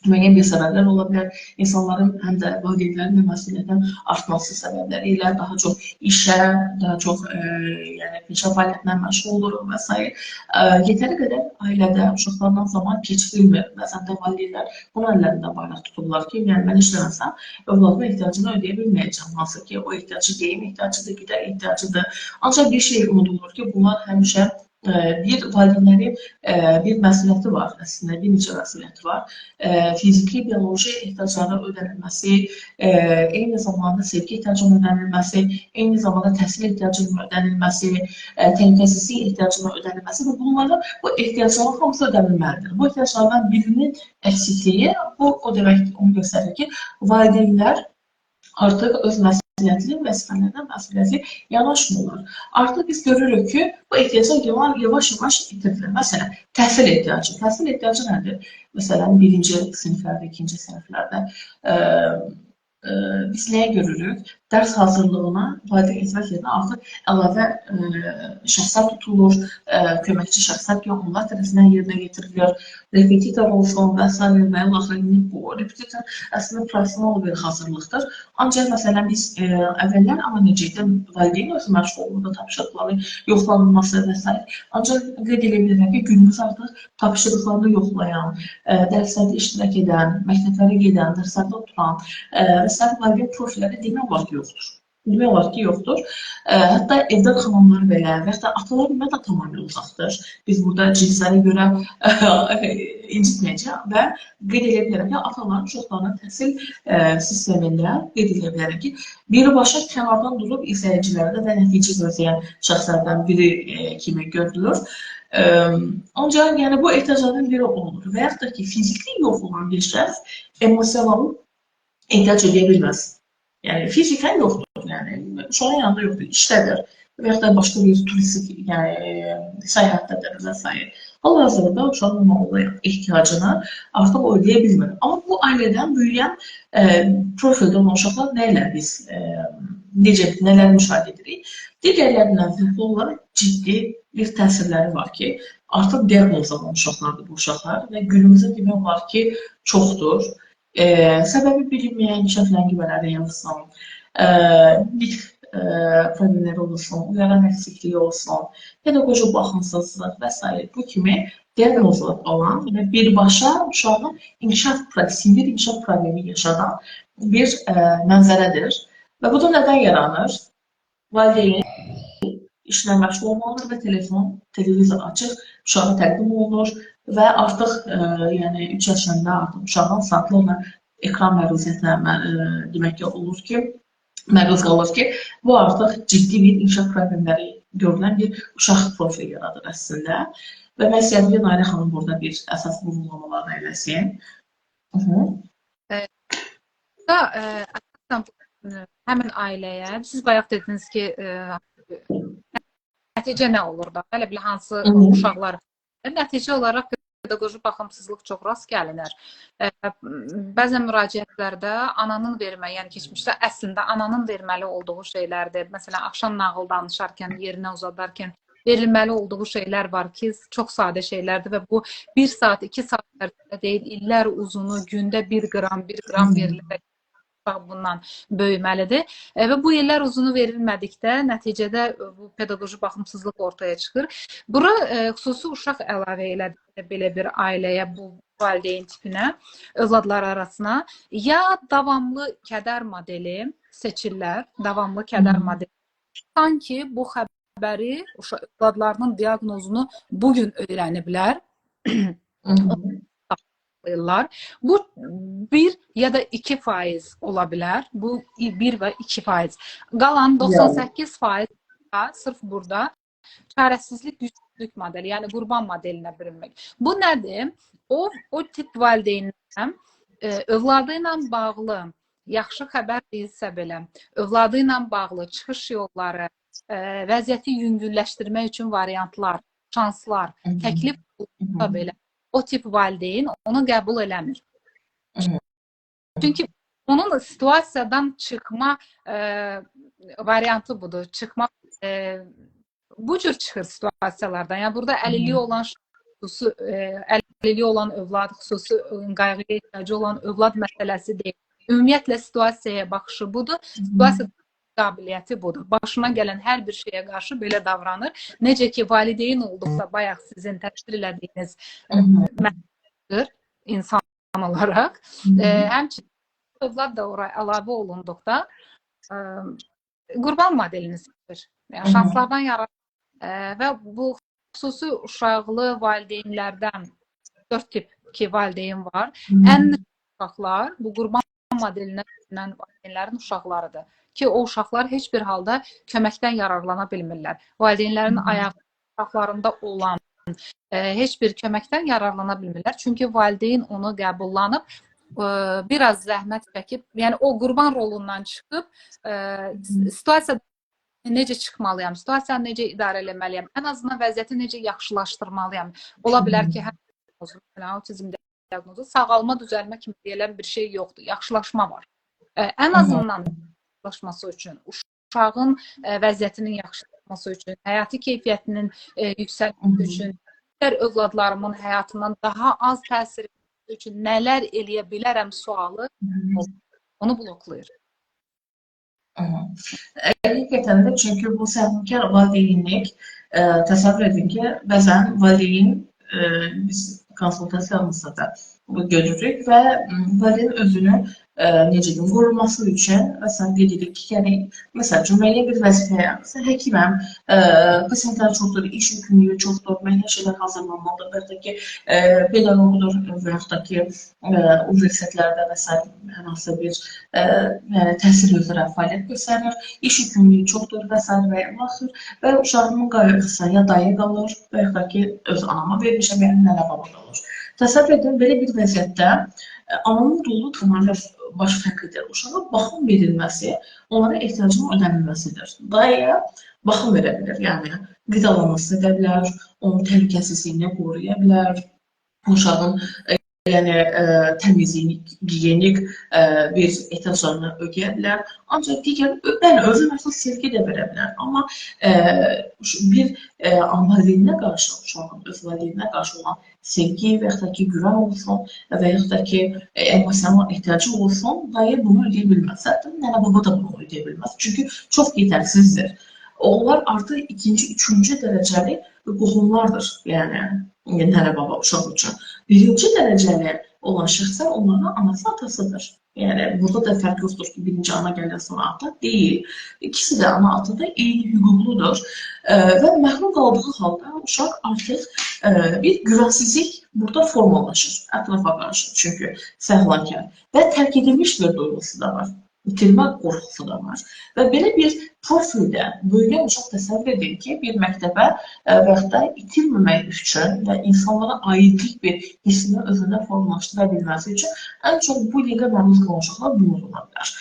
müəyyən bir səbəblər ola bilər. İnsanların həm də valideynlərin də məsuliyyətinin artması səbəbləri ilə daha çox işə, daha çox yəni peşə fəaliyyətinə məşğul oluruq və s. Yetəri qədər ailədə uşaqlarla zaman keçirilmir. Bəzən də valideynlər bunu əllərində bayraq tuturlar ki, yəni mən işləməsəm övladımın ehtiyacını ödəyə bilməyəcəm. Hansı ki, o ehtiyacı geyim ehtiyacıdır, qida ehtiyacıdır. Ancaq bir şey unudulur ki, bunlar həmişə bir valideynlərin bir məsuliyyəti var, əslində bir neçə məsuliyyəti var. Fiziki, bioloji ehtiyacların ödənilməsi, eyni zamanda sevgi ehtiyacının ödənilməsi, eyni zamanda təhsil ehtiyacının ödənilməsi, təhlükəsizlik ehtiyacının ödənilməsi və bunların, bu ehtiyacların hamısı ödənilməlidir. Bu ehtiyaclardan birinin əksikliyi, bu o demək, onu göstərir ki, valideynlər artıq öz məsuliyyətli vəzifələrdən məsuliyyətli yanaşmırlar. Artıq biz görürük ki, bu ehtiyaclar yavaş-yavaş itirilir. Məsələn, təhsil ehtiyacı. Təhsil ehtiyacı nədir? Məsələn, birinci siniflərdə, ikinci siniflərdə biz nəyə görürük? Dərs hazırlığına valideyn etmək yerinə artıq əlavə şəxslər tutulur, köməkçi şəxslər ki, onlar tərəfindən yerinə getirilir. Repetitor olsun və s. və ilaxır. Bu repetitor əslində professional bir hazırlıqdır. Ancaq məsələn biz əvvəllər amma necə idi? Valideyn özü məşğul olurdu, tapşırıqların yoxlanılması və s. Ancaq qeyd edə bilərəm ki, günümüz artıq tapşırıqlarını yoxlayan, dərslərdə iştirak edən, məktəblərə gedən, dərslərdə oturan və s. valideyn profilləri demək olar ki, yoxdur. Demək olar ki, yoxdur. Hətta evdə xanımlar belə və hətta atalar ümumiyyətlə tamamilə uzaqdır. Biz burada cinslərə görə incitməyəcək və qeyd edə bilərəm ki, ataların çoxlarının təhsil sistemində qeyd edə bilərəm ki, birbaşa kənardan durub izləyicilərdə və nəticə gözləyən şəxslərdən biri kimi görülür. Ancaq yəni bu ehtiyaclardan biri olur və yaxud da ki, fiziki yox olan bir şəxs emosional ehtiyac ödəyə bilməz. Yəni fizikən yoxdur, yəni uşağın yanında yoxdur, işdədir və yaxud da başqa bir turistik, yəni səyahətdədir və s. Hal-hazırda uşağın olan ehtiyacını artıq o ödəyə bilmir. Amma bu ailədən böyüyən profildə olan uşaqlar nə ilə biz necə, nələr müşahidə edirik? Digərlərindən fərqli olaraq ciddi bir təsirləri var ki, artıq diaqnoz alan uşaqlardır bu uşaqlar və günümüzdə demək olar ki, çoxdur. Səbəbi bilinməyən inkişaf ləngimələri olsun, nitq problemləri olsun, uyaran əksikliyi olsun, pedaqoji baxımsızlıq və s. bu kimi diaqnozlar alan və birbaşa uşağın inkişaf, sinir inkişaf problemi yaşadan bir mənzərədir. Və bu da nədən yaranır? Valideyn işlə məşğul olmalıdır və telefon, televizor açıq, uşağa təqdim olunur və artıq yəni 3 yaşında artıq uşağın saatlarla ekran məruziyyətinə demək ki, olur ki, məruz qalır ki, bu artıq ciddi bir inkişaf problemləri görülən bir uşaq profili yaradır əslində. Və mən istəyirəm ki, Nailə xanım burada bir əsas vurğulamalarını eləsin. Əsasən həmin ailəyə, siz bayaq dediniz ki, nəticə nə olur da? Hələ belə hansı uşaqlar? Nəticə olaraq pedaqoji baxımsızlıq çox rast gəlinir. Bəzən müraciətlərdə ananın verməyi, yəni keçmişdə əslində ananın verməli olduğu şeylərdir. Məsələn, axşam nağıl danışarkən, yerinə uzadarkən verilməli olduğu şeylər var ki, çox sadə şeylərdir və bu 1 saat, 2 saat ərzində deyil, illər uzunu gündə 1 qram, 1 qram verilərək uşaq bundan böyüməlidir. Və bu illər uzunu verilmədikdə nəticədə bu pedaqoji baxımsızlıq ortaya çıxır. Bura xüsusi uşaq əlavə elədi belə bir ailəyə, bu valideyn tipinə, övladlar arasına ya davamlı kədər modeli seçirlər, davamlı kədər modeli. Sanki bu xəbəri, uşaq övladlarının diaqnozunu bu gün öyrəniblər. Saxlayırlar. Bu 1 ya da 2% ola bilər. Bu 1 və 2%. Qalan 98% sırf burada çarəsizlik, gücsüzlük modeli, yəni qurban modelinə bürünmək. Bu nədir? O tip valideynlər övladı ilə bağlı yaxşı xəbər deyilsə belə, övladı ilə bağlı çıxış yolları, vəziyyəti yüngülləşdirmək üçün variantlar, şanslar təklif olunsa belə, o tip valideyn onu qəbul eləmir. Çünki onun situasiyadan çıxma variantı budur. Çıxma bu cür çıxır situasiyalardan. Yəni burada əlilliyi olan xüsusi əlilliyi olan övlad, xüsusi qayğıya ehtiyacı olan övlad məsələsi deyil. Ümumiyyətlə situasiyaya baxışı budur. Situasiya qabiliyyəti budur. Başına gələn hər bir şeyə qarşı belə davranır. Necə ki valideyn olduqda bayaq sizin təsvir elədiyiniz məsələdir insan olaraq. Həmçinin övlad da ora əlavə olunduqda qurban modelini seçir. Yəni şanslardan yararlanır və bu xüsusi uşaqlı valideynlərdən 4 tip ki valideyn var. Ən uşaqlar bu qurban modelinə bürünən valideynlərin uşaqlarıdır. Ki o uşaqlar heç bir halda köməkdən yararlana bilmirlər. Valideynlərin ayaq uşaqlarında olan heç bir köməkdən yararlana bilmirlər. Çünki valideyn onu qəbullanıb biraz zəhmət çəkib, yəni o qurban rolundan çıxıb situasiya necə çıxmalıyam, situasiyanı necə idarə eləməliyəm, ən azından vəziyyəti necə yaxşılaşdırmalıyam. Ola bilər ki, həm məsələn, autizm diaqnozu sağalma, düzəlmə kimi deyilən bir şey yoxdur, yaxşılaşma var. Ən azından yaxşılaşması üçün, uşağın vəziyyətinin yaxşılaşması üçün, həyati keyfiyyətinin yüksəlməsi üçün, digər övladlarımın həyatından daha az təsir üçün nələr eləyə bilərəm sualı onu bloklayır. Həqiqətən də, çünki bu səhvkar valideynlik, təsəvvür edin ki, bəzən valideyn biz konsultasiyamızda da bu görürük və valideyn özünü necə deyim, qorunması üçün məsələn qeyd edirik ki, yəni məsəl üçün müəyyən bir vəzifəyə, məsələn həkiməm, pasientlər çoxdur, iş yükümlülüyü çoxdur, müəyyən şeylər hazırlanmalıdır və yaxud da ki, pedaqoqdur və yaxud da ki, universitetlərdə və sair hər hansısa bir yəni təhsil üzrə fəaliyyət göstərir, iş yükümlülüyü çoxdur və sair və ilaxır və uşağımın qayğısı ya dayı qalır və yaxud da ki, öz anama vermişəm, yəni nənə baba qalır. Təsəvvür edin, belə bir vəziyyətdə ananın rolu tamamilə baş fərqlidir. Uşağa baxım verilməsi onlara ehtiyacının ödənilməsidir. Dayıya baxım verə bilər, yəni qidalanmasını edə bilər, onun təhlükəsizliyini qoruya bilər, uşağın yəni təmizliyini, gigiyenik bir ehtiyaclarını ödəyə bilər. Ancaq digər, bəli, özünə məxsus sevgi də verə bilər. Amma bir valideyninə qarşı, uşağın öz valideyninə qarşı olan sevgi və yaxud da ki, güvən olsun və yaxud da ki, emosional ehtiyacı olsun, dayı bunu ödəyə bilməz. Hətta nənə baba da bunu ödəyə bilməz. Çünki çox yetərsizdir. Onlar artıq ikinci, üçüncü dərəcəli qohumlardır, yəni nənə baba uşaq üçün. Birinci dərəcəli olan şəxslər onların anası, atasıdır. Yəni burada da fərq yoxdur ki, birinci ana gəlir, sonra ata deyil. İkisi də ana, ata da eyni hüquqludur və məhrum qaldığı halda uşaq artıq bir güvənsizlik burada formalaşır ətrafa qarşı. Çünki səhlankar və tərk edilmiş bir duyğusu da var. İtirmə qorxusu da var. Və belə bir profildə böyüyən uşaq təsəvvür edin ki, bir məktəbə və yaxud da itirməmək üçün və insanlara aidlik bir hissini özündə formalaşdıra bilməsi üçün ən çox bullyinqə məruz qalan uşaqlar bunlar ola bilər.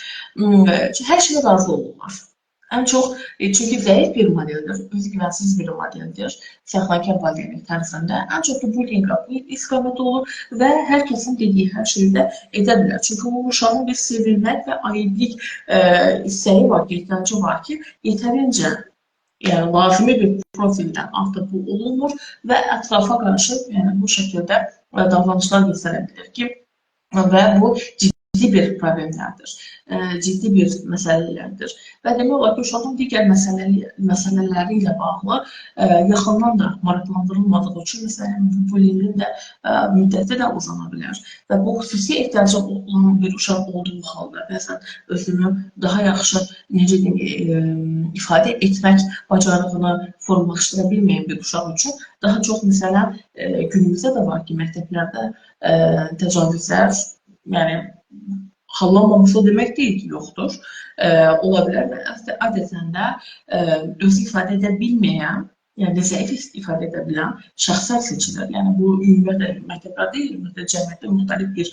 Hər şeyə razı olurlar. Ən çox, çünki zəif bir modeldir, özgüvənsiz bir modeldir, səhlankar valideynlik tərzində. Ən çox da bullyinqə bu istiqamətdə olur və hər kəsin dediyi hər şeyi də edə bilər. Çünki o uşağın bir sevilmək və aidlik istəyi var, ehtiyacı var ki, yetərincə, yəni lazımi bir profildən artıq bu olunmur və ətrafa qarşı yəni bu şəkildə davranışlar göstərə bilir ki, və bu ciddi ciddi bir problemlərdir, ciddi bir məsələlərdir. Və demək olar ki, uşağın digər məsələləri ilə bağlı yaxından da maraqlandırılmadığı üçün, məsələn, bullyingin də müddəti də uzana bilər. Və bu xüsusi ehtiyacı olan bir uşaq olduğu halda, bəzən özünü daha yaxşı, necə deyim, ifadə etmək bacarığını formalaşdıra bilməyən bir uşaq üçün daha çox, məsələn, günümüzdə də var ki, məktəblərdə təcavüzlər, yəni hallanmamış o demək deyil ki, yoxdur. Ola bilər və adətən də özü ifadə edə bilməyən, yəni zəif ifadə edə bilən şəxslər seçilir. Yəni bu ümumiyyətlə məktəblər deyil, ümumiyyətlə cəmiyyətdə müxtəlif bir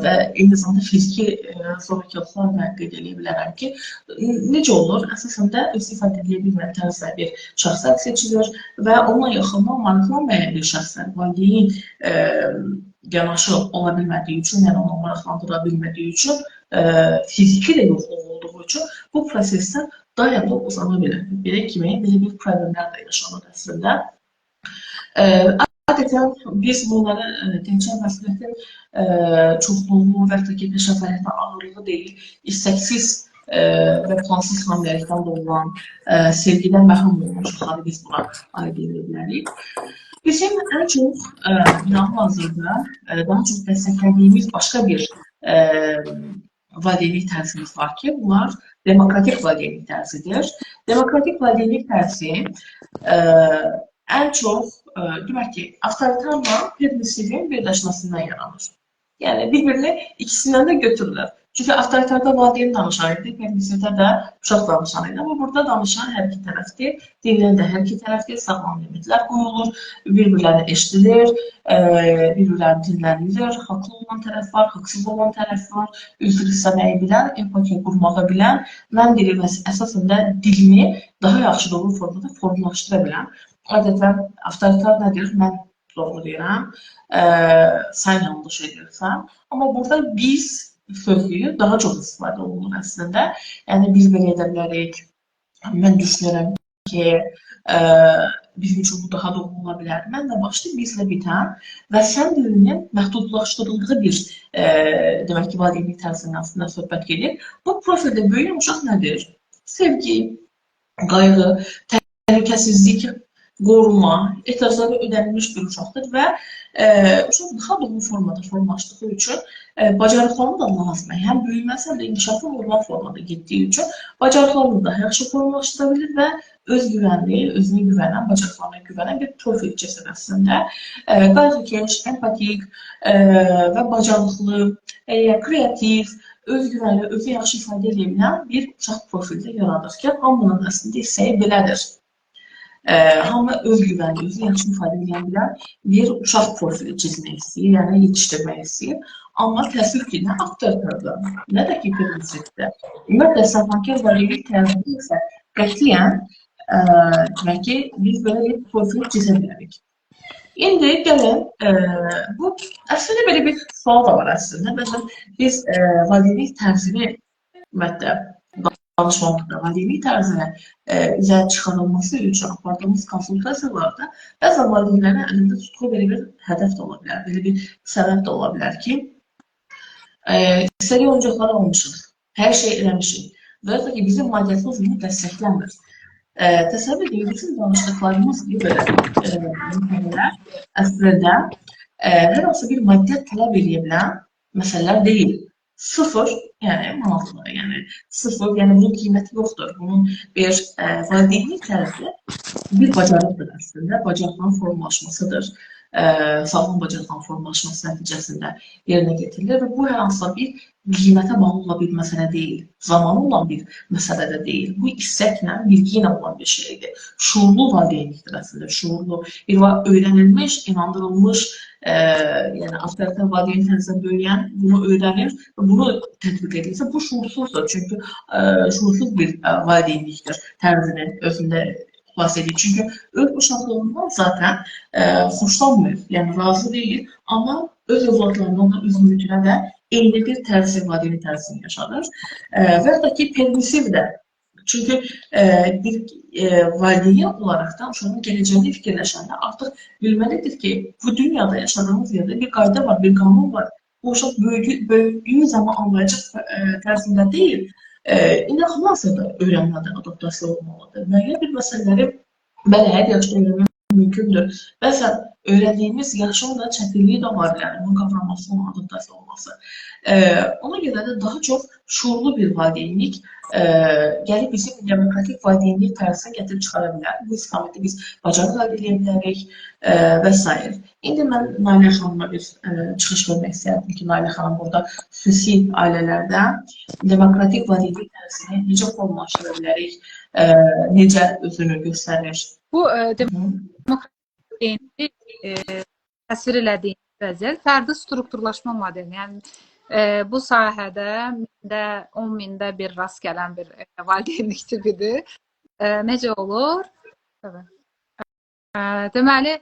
və eyni zamanda fiziki zorakılıqlar da qeyd edə bilərəm ki, necə olur? Əsasən də özü ifadə edə bilməyən tərzdə bir şəxslər seçilir və onunla yaxından maraqlanmayan bir şəxslər, valideyn yanaşı ola bilmədiyi üçün, yəni onu maraqlandıra bilmədiyi üçün, fiziki də yoxluq olduğu üçün bu proseslər dayanıb uzana bilər. Belə kimi, belə bir problemlər də yaşanır əslində. Adətən biz bunları təkcə məsuliyyətin çoxluğu və yaxud da ki, peşə fəaliyyətinə ağırlığı deyil, istəksiz və plansız hamiləlikdən doğulan, sevgidən məhrum olmuş uşaqları biz buna aid edə bilərik. Bizim ən çox hal-hazırda daha çox dəstəklədiyimiz başqa bir valideynlik tərzimiz var ki, bunlar demokratik valideynlik tərzidir. Demokratik valideynlik tərzi ən çox, demək ki, avtoritarla permissivin birləşməsindən yaranır. Yəni, bir-birini ikisindən də götürürlər. Çünki avtoritarda valideyn danışan idi, permissivdə də uşaq danışan idi. Amma burada danışan hər iki tərəfdir, dinləyən də hər iki tərəfdir, sağlam limitlər qoyulur, bir-birlərini eşidilir, bir-birlərini dinlənilir, haqlı olan tərəf var, haqsız olan tərəf var, üzr istəməyi bilən, empatiya qurmağı bilən, mən dili və əsasən də dilini daha yaxşı doğru formada formalaşdıra bilən. Adətən avtoritar nədir? Mən doğru deyirəm, sən yanlış edirsən. Amma burada biz sözlüyü daha çox istifadə olunur əslində. Yəni, biz belə edə bilərik, mən düşünürəm ki, bizim üçün bu daha doğru ola bilər. Mən də başlı bizlə bitən və sən dilinin məhdudlaşdırıldığı bir, demək ki, valideynlik tərzindən əslində söhbət gedir. Bu profildə böyüyən uşaq nədir? Sevgi, qayğı, təhlükəsizlik, qoruma, ehtiyacları ödənilmiş bir uşaqdır və uşaq daha doğru formada formalaşdığı üçün bacarıqlarını da lazımdır. Həm böyüməsi, həm də inkişafı normal formada getdiyi üçün bacarıqlarını da yaxşı formalaşdıra bilir və özgüvənli, özünə güvənən, bacarıqlarına güvənən bir profil çizir əslində. Qayğıkeş, empatik və bacarıqlı, kreativ, özgüvənli, özü yaxşı ifadə edə bilən bir uşaq profili yaradır ki, hamının əslində istəyi belədir. Hamı özgüvənli, özünü yaxşı ifadə edə bilən bir uşaq profili çizmək istəyir, yəni yetişdirmək istəyir. Amma təəssüf ki, nə avtoritarda, nə də ki, permissivdə. Ümumiyyətlə, səhvankar valideynlik tərzində isə qətiyyən demək ki, biz belə bir profil çizə bilərik. İndi gəlin, bu əslində belə bir sual da var əslində. Bəzən biz valideynlik tərzini ümumiyyətlə danışmaqda, valideynlik tərzini üzə çıxarılması üçün apardığımız konsultasiyalarda bəzən valideynlərin əlində tutduğu belə bir hədəf də ola bilər, belə bir səbəb də ola bilər ki, istədiyi oyuncaqları almışıq, hər şey eləmişik və ya da ki, bizim maddiyyatımız bunu dəstəklənmir. Təsəvvür edin, bizim danışdıqlarımız gibi məsələlər əslində hər hansı bir maddiyyat tələb edə bilən məsələlər deyil. Sıfır, yəni manatlı, yəni sıfır, yəni bunun qiyməti yoxdur. Bunun bir valideynlik tərəfi bir bacarıqdır əslində, bacarıqların formalaşmasıdır. Sağlam bacarıqların formalaşması nəticəsində yerinə getirilir və bu hər hansısa bir qiymətə bağlı olan bir məsələ deyil, zamanı olan bir məsələ də deyil. Bu istəklə, bilgi ilə olan bir şeydir. Şuurlu valideynlikdir əslində, şuurlu. Bir öyrənilmiş, inandırılmış, yəni avtoritar valideyn tərzində böyüyən bunu öyrənir və bunu tətbiq edirsə, bu şuursuzdur. Çünki şuursuz bir valideynlikdir tərzini özündə xilas edir. Çünki öz uşaqlığından zaten xoşlanmır, yəni razı deyil, amma öz övladlarından da, öz mühitinə də eyni bir tərzi, valideyn tərzini yaşadır. Və ya da ki, permissiv də. Çünki bir valideyn olaraq da uşağın gələcəyini fikirləşəndə artıq bilməlidir ki, bu dünyada yaşadığımız yerdə bir qayda var, bir qanun var. Bu uşaq böyüdüyü zaman anlayacaq tərzində deyil, indi hansısa da öyrənmədə adaptasiya olmalıdır. Müəyyən bir məsələləri bəli, hər yaşda öyrənmək mümkündür. Bəzən öyrəndiyimiz yaşın da çətinliyi də ola bilər, bunun qavranması, onun adaptasiya olması. Ona görə də daha çox şuurlu bir valideynlik gəlib bizim demokratik valideynlik tərzini gətirib çıxara bilər. Bu istiqamətdə biz bacarıq əldə edə bilərik və s. İndi mən Nailə xanıma bir çıxış vermək istərdim ki, Nailə xanım burada xüsusi ailələrdə demokratik valideynlik tərzini necə formalaşdıra bilərik, necə özünü göstərir? Bu demokratik təsvir elədiyiniz vəziyyət fərdi strukturlaşma modeli. Yəni bu sahədə mində, 10 mində bir rast gələn bir valideynlik tipidir. Necə olur? Tabii. Deməli,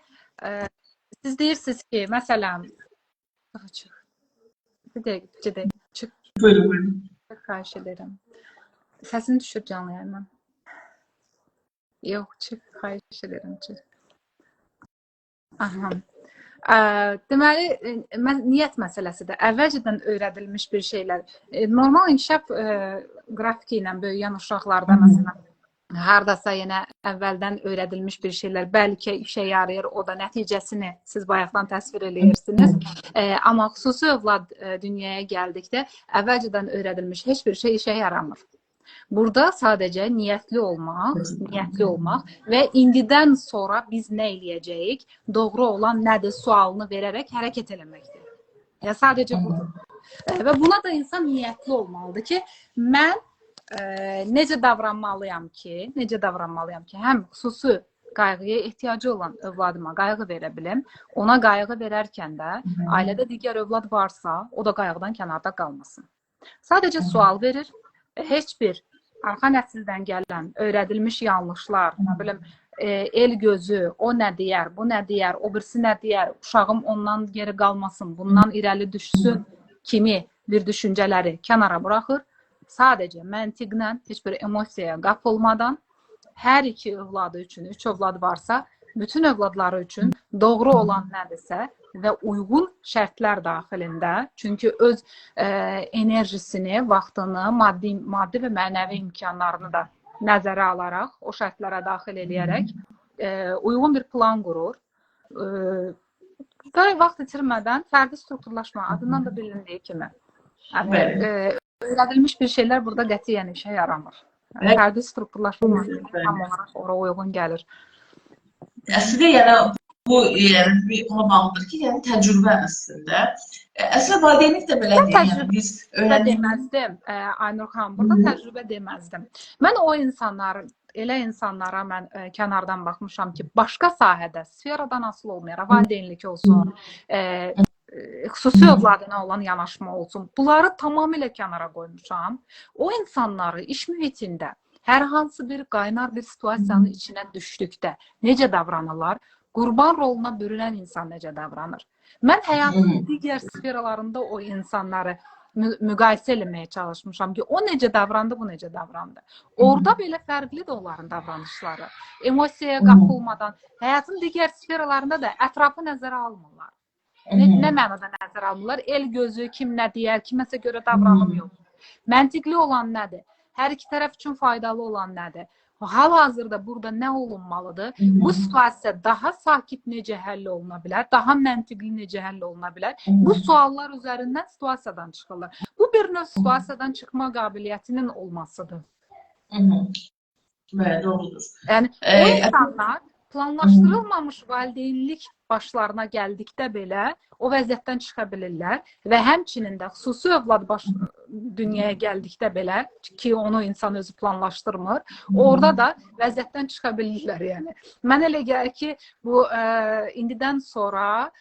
siz deyirsiniz ki, məsələn, çıx. Bir dəqiqə, çıx. Buyurun, buyurun. Xahiş edirəm. Səsini düşür canlı yayımdan. Yox, çıx, xahiş edirəm, çıx. Aha. Deməli, niyyət məsələsidir. Əvvəlcədən öyrədilmiş bir şeylər. Normal inkişaf qrafiki ilə böyüyən uşaqlarda məsələn, hardasa yenə əvvəldən öyrədilmiş bir şeylər bəlkə işə yarayır, o da nəticəsini siz bayaqdan təsvir eləyirsiniz. Amma xüsusi övlad dünyaya gəldikdə əvvəlcədən öyrədilmiş heç bir şey işə yaramır. Burada sadəcə niyyətli olmaq, və indidən sonra biz nə eləyəcəyik, doğru olan nədir sualını verərək hərəkət eləməkdir. Ya sadəcə budur. Və buna da insan niyyətli olmalıdır ki, mən necə davranmalıyam ki, həm xüsusi qayğıya ehtiyacı olan övladıma qayğı verə bilim, ona qayğı verərkən də ailədə digər övlad varsa, o da qayğıdan kənarda qalmasın. Sadəcə sual verir. Heç bir arxa nəsildən gələn öyrədilmiş yanlışlar, nə bilim, el gözü, o nə deyər, bu nə deyər, o birisi nə deyər, uşağım ondan geri qalmasın, bundan irəli düşsün kimi bir düşüncələri kənara buraxır. Sadəcə məntiqlə, heç bir emosiyaya qapılmadan hər iki övladı üçün, 3 övlad varsa, bütün övladları üçün doğru olan nədirsə və uyğun şərtlər daxilində, çünki öz enerjisini, vaxtını, maddi və mənəvi imkanlarını da nəzərə alaraq, o şərtlərə daxil eləyərək uyğun bir plan qurur. Və vaxt itirmədən fərdi strukturlaşma adından da bilindiyi kimi. Yəni, öyrədilmiş bir şeylər burada qətiyyən işə yaramır. Fərdi strukturlaşma tam olaraq ora uyğun gəlir. Əslində, yəni bu yəni, ona bağlıdır ki, yəni təcrübə əslində. Əslində valideynlik də belədir. Yəni biz təcrübə deməzdim, Aynur xanım, burada təcrübə deməzdim. Mən o insanlar, elə insanlara mən kənardan baxmışam ki, başqa sahədə, sferadan asılı olmayaraq, valideynlik olsun, xüsusi övladına olan yanaşma olsun, bunları tamamilə kənara qoymuşam. O insanları iş mühitində hər hansı bir qaynar bir situasiyanın içinə düşdükdə necə davranırlar? Qurban roluna bürünən insan necə davranır? Mən həyatın digər sferalarında o insanları müqayisə eləməyə çalışmışam ki, o necə davrandı, bu necə davrandı. Orada belə fərqlidir onların davranışları. Emosiyaya qapılmadan, həyatın digər sferalarında da ətrafı nəzərə almırlar. Nə mənada nəzərə almırlar? El gözü, kim nə deyər, kiməsə görə davranım yox. Məntiqli olan nədir? Hər iki tərəf üçün faydalı olan nədir? Hal-hazırda burada nə olunmalıdır? Bu situasiya daha sakit necə həll oluna bilər? Daha məntiqli necə həll oluna bilər? Bu suallar üzərindən situasiyadan çıxılır. Bu bir növ situasiyadan çıxma qabiliyyətinin olmasıdır. Bəli, doğrudur. Yəni, o insanlar planlaşdırılmamış valideynlik başlarına gəldikdə belə o vəziyyətdən çıxa bilirlər və həmçinin də xüsusi övlad dünyaya gəldikdə belə ki, onu insan özü planlaşdırmır, orada da vəziyyətdən çıxa bilirlər yəni. Mən elə gəlir ki, bu indidən sonra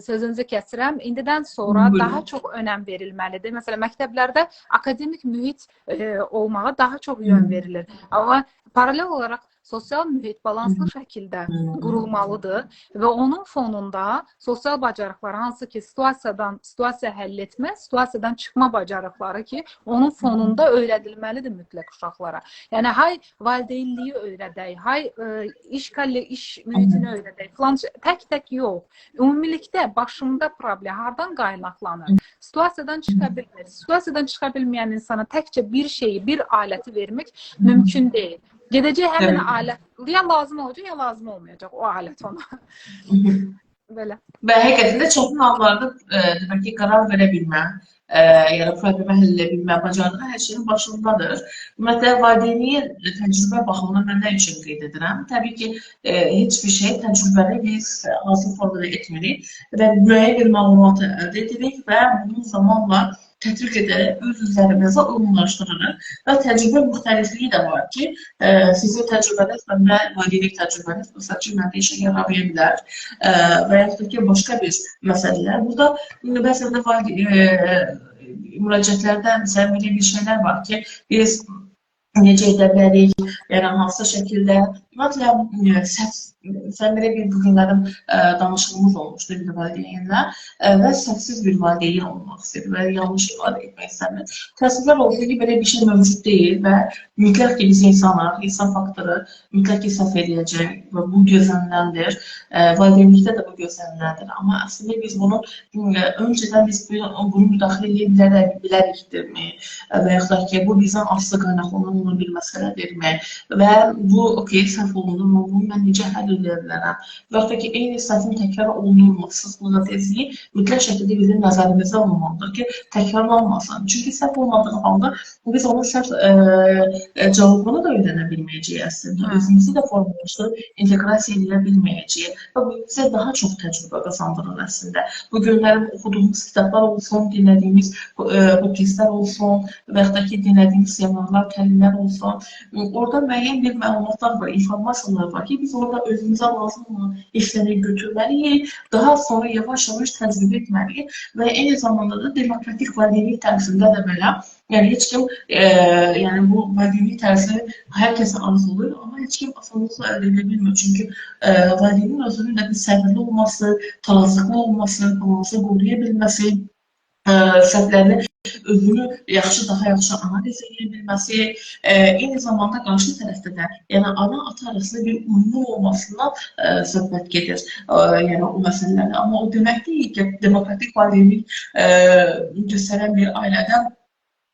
sözünüzü kəsirəm, indidən sonra daha çox önəm verilməlidir. Məsələn, məktəblərdə akademik mühit olmağa daha çox yön verilir. Amma paralel olaraq Sosial mühit balanslı şəkildə qurulmalıdır və onun fonunda sosial bacarıqlar, hansı ki situasiyadan situasiya həll etmə, situasiyadan çıxma bacarıqları ki, onun fonunda öyrədilməlidir mütləq uşaqlara. Yəni hay valideynliyi öyrədək, hay iş mühitini öyrədək filan, tək-tək yox. Ümumilikdə başında problem hardan qaynaqlanır? Situasiyadan çıxa bilmir. Situasiyadan çıxa bilməyən insana təkcə bir şeyi, bir aləti vermək mümkün deyil. Gedəcək həmin alət ya lazım olacaq, ya lazım olmayacaq o alət ona. Belə. Və həqiqətən də çətin hallarda demək ki, qərar verə bilmə, yəni problemi həll edə bilmə bacarığı hər şeyin başındadır. Ümumiyyətlə, valideynliyin təcrübə baxımından mən nə üçün qeyd edirəm? Təbii ki, heç bir şey təcrübəni biz hazır formada etmirik və müəyyən bir məlumatı əldə edirik və bunu zamanla tətbiq edərək öz üzərimizə uyğunlaşdırırıq və təcrübə müxtəlifliyi də var ki, sizin təcrübəniz məndə valideynlik təcrübəniz, məsəl üçün, məndə işə yaramaya bilər və yaxud da ki, başqa bir məsələlər. Burada bəzən də müraciətlərdə məsələn, belə bir şeylər var ki, biz necə edə bilərik, yəni hansı şəkildə, ümumiyyətlə, səhv, belə bir bugünlərin danışığımız olmuşdu bir valideynlə və səhvsiz bir valideyn olmaq istəyir və yanlış ifadə etmək istəmir. Təəssüflər olsun ki, belə bir şey mövcud deyil və mütləq ki, biz insanıq, insan faktoru mütləq ki, səhv eləyəcək və bu gözləniləndir. Valideynlikdə də bu gözləniləndir. Amma əslində biz bunu öncədən biz bunu müdaxilə edə bilərikdirmi? Və yaxud da ki, bu bizdən asılı qaynaqlanan olan bir məsələdirmi? Və bu, okey, səhv olundu, amma bunu mən necə həll edə bilərəm? Və yaxud da ki, eyni səhvin təkrar olunulması, sıxlığı, tezliyi mütləq şəkildə bizim nəzərimizdə olmalıdır ki, təkrarlanmasın. Çünki səhv olmadığı halda biz onun səhv cavabını da öyrənə bilməyəcəyik əslində. Özümüzü də formalaşdırıb inteqrasiya edə bilməyəcəyik və bu bizə daha çox təcrübə qazandırır əslində. Bu günlərin oxuduğumuz kitablar olsun, dinlədiyimiz podcastlər olsun və yaxud da ki, dinlədiyimiz seminarlar, təlimlər olsun. Orada müəyyən bir məlumatlar var, informasiyalar var ki, biz orada özümüzə lazım olan işləri götürməliyik, daha sonra yavaş-yavaş təcrübə etməliyik və eyni zamanda da demokratik valideynlik tərzində də belə, yəni heç kim, yəni bu valideynlik tərzi hər kəsə arzulayır, amma heç kim asanlıqla əldə edə bilmir. Çünki valideynin özünün də bir səbirli olması, tarazlıqlı olması, balansı qoruya bilməsi, səhvlərini özünü yaxşı, daha yaxşı analiz edə bilməsi, eyni zamanda qarşı tərəfdə də, yəni ana-ata arasında bir uyumun olmasından söhbət gedir, yəni o məsələlərdə. Amma o demək deyil ki, demokratik valideynlik göstərən bir ailədən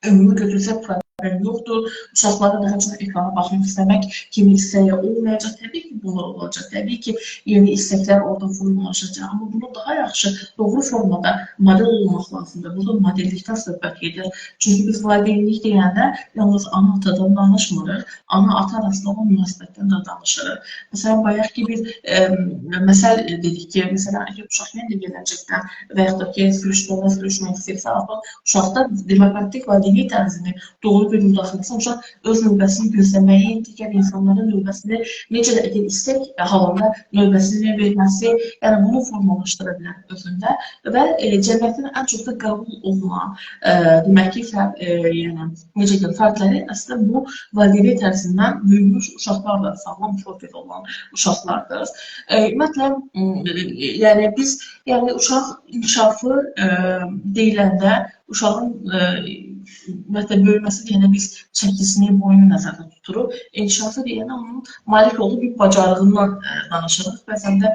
ümumi götürsək problem yoxdur. Uşaqlara daha çox ekrana baxmaq istəmək kimi istəyi olmayacaq. Təbii ki, bunlar olacaq. Təbii ki, yeni istəklər orada formalaşacaq. Amma bunu daha yaxşı, doğru formada model olmaq lazımdır. Burada modellikdən söhbət gedir. Çünki biz valideynlik deyəndə yalnız ana-atadan danışmırıq. Ana-ata arasında olan münasibətdən də danışırıq. Məsələn, bayaq ki, bir məsəl dedik ki, məsələn, əgər uşaq yenə də gələcəkdən və yaxud da ki, sürüşdürmə, sürüşmək istəyirsə, artıq uşaqda demokratik valideynlik tərzini doğru bir müdaxiləsi, uşaq öz növbəsini gözləməyi, digər insanların növbəsini necə də əgər istək halında növbəsini verməsi, yəni bunu formalaşdıra bilər özündə və cəmiyyətin ən çox da qəbul olunan, demək ki, yəni, necə deyim, fərdləri əslində bu valideynlik tərzindən böyümüş uşaqlardır, sağlam profil olan uşaqlardır. Ümumiyyətlə, yəni biz, yəni uşaq inkişafı deyiləndə uşağın ümumiyyətlə böyüməsi deyəndə biz çəkisini, boyunu nəzərdə tuturuq. İnkişafı deyəndə onun malik olduğu bir bacarığından danışırıq. Bəzən də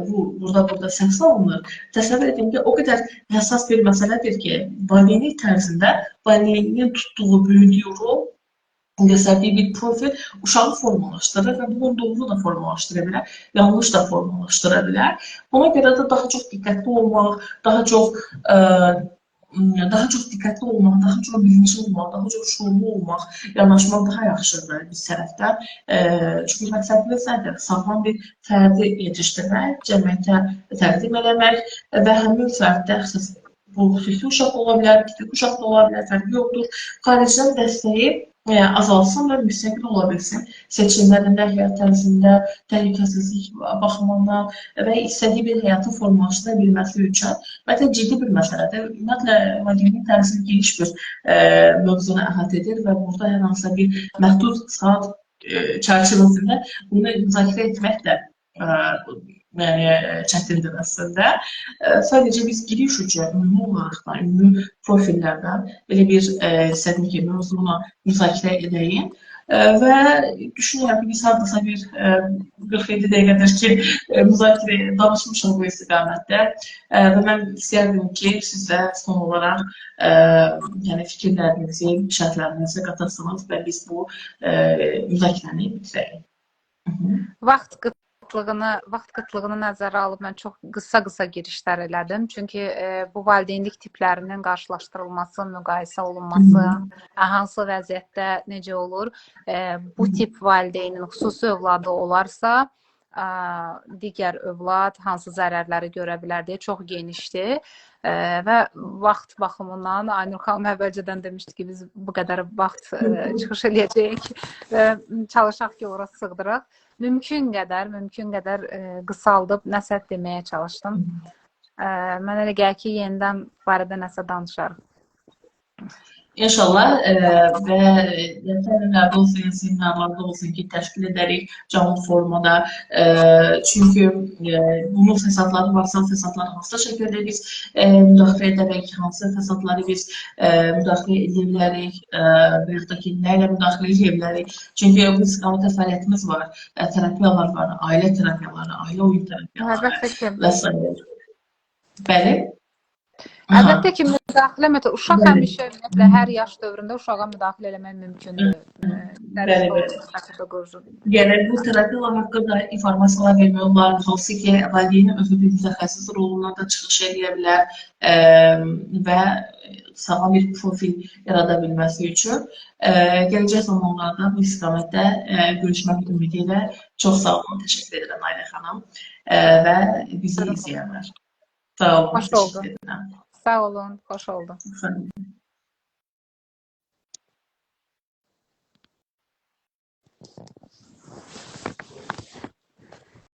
bu burada səhv salınır. Təsəvvür edin ki, o qədər həssas bir məsələdir ki, valideynlik tərzində valideynin tutduğu, böyüdüyü rol, göstərdiyi bir profil uşağı formalaşdırır və bunu doğru da formalaşdıra bilər, yanlış da formalaşdıra bilər. Buna görə də daha çox diqqətli olmaq, daha çox diqqətli olmaq, daha çox bilinçli olmaq, daha çox şuurlu olmaq, yanaşmaq daha yaxşıdır biz tərəfdən. Çünki məqsədimiz nədir? Sağlam bir fərdi yetişdirmək, cəmiyyətə təqdim eləmək və həmin fərddə bu xüsusi uşaq ola bilər, tipik uşaq da ola bilər, fərqi yoxdur. Xaricdən dəstəyi azalsın və müstəqil ola bilsin. Seçimlərində, həyat tərzində, təhlükəsizlik baxımından və istədiyi bir həyatı formalaşdıra bilməsi üçün. Ümumiyyətlə, ciddi bir məsələdir. Ümumiyyətlə, valideynlik tərzi geniş bir mövzunu əhatə edir və burada hər hansısa bir məhdud saat çərçivəsində bunu müzakirə etmək də yəni çətindir əslində. Sadəcə biz giriş üçün ümumi olaraq da, ümumi profillərdən belə bir istədim ki, mövzunu müzakirə edəyim. Və düşünürəm ki, biz hardasa bir 47 dəqiqədir ki, müzakirə danışmışıq bu istiqamətdə. Və mən istəyərdim ki, siz də son olaraq yəni fikirlərinizi, şərhlərinizi qatasınız və biz bu müzakirəni bitirək. Vaxt qıtlığını nəzərə alıb mən çox qısa-qısa girişlər elədim. Çünki bu valideynlik tiplərinin qarşılaşdırılması, müqayisə olunması, hansı vəziyyətdə necə olur, bu tip valideynin xüsusi övladı olarsa, digər övlad hansı zərərləri görə bilər deyə çox genişdir. Və vaxt baxımından Aynur xanım əvvəlcədən demişdi ki, biz bu qədər vaxt çıxış eləyəcəyik və çalışaq ki, ora sığdıraq. Mümkün qədər qısaldıb nəsə deməyə çalışdım. Mənə elə gəlir ki, yenidən barədə nəsə danışarıq. İnşallah və təlimlərdə olsun, seminarlarda olsun ki, təşkil edərik canlı formada. Çünki bunun fəsadları varsa, fəsadları hansı şəkildə biz müdaxilə edərək, hansı fəsadları biz müdaxilə edə bilərik və yaxud da ki, nə ilə müdaxilə edə bilərik. Çünki bu istiqamətdə fəaliyyətimiz var, terapiyalar var, ailə terapiyaları, ailə oyun terapiyaları və s. Bəli. Əlbəttə ki, müdaxilə metodu. Uşaq həmişə, ümumiyyətlə, hər yaş dövründə uşağa müdaxilə eləmək mümkündür. Bəli, bəli. Yəni, bu terapiyalar haqqında informasiyalar vermək olar, hansı ki, valideynin özü bir mütəxəssis roluna da çıxış eləyə bilər və sağlam bir profil yarada bilməsi üçün gələcək zamanlarda bu istiqamətdə görüşmək ümidi ilə çox sağ olun, təşəkkür edirəm Nailə xanım və bizi izləyənlər. Sağ olun, Xoş oldu. Sağ olun, xoş oldu. Sağ olun.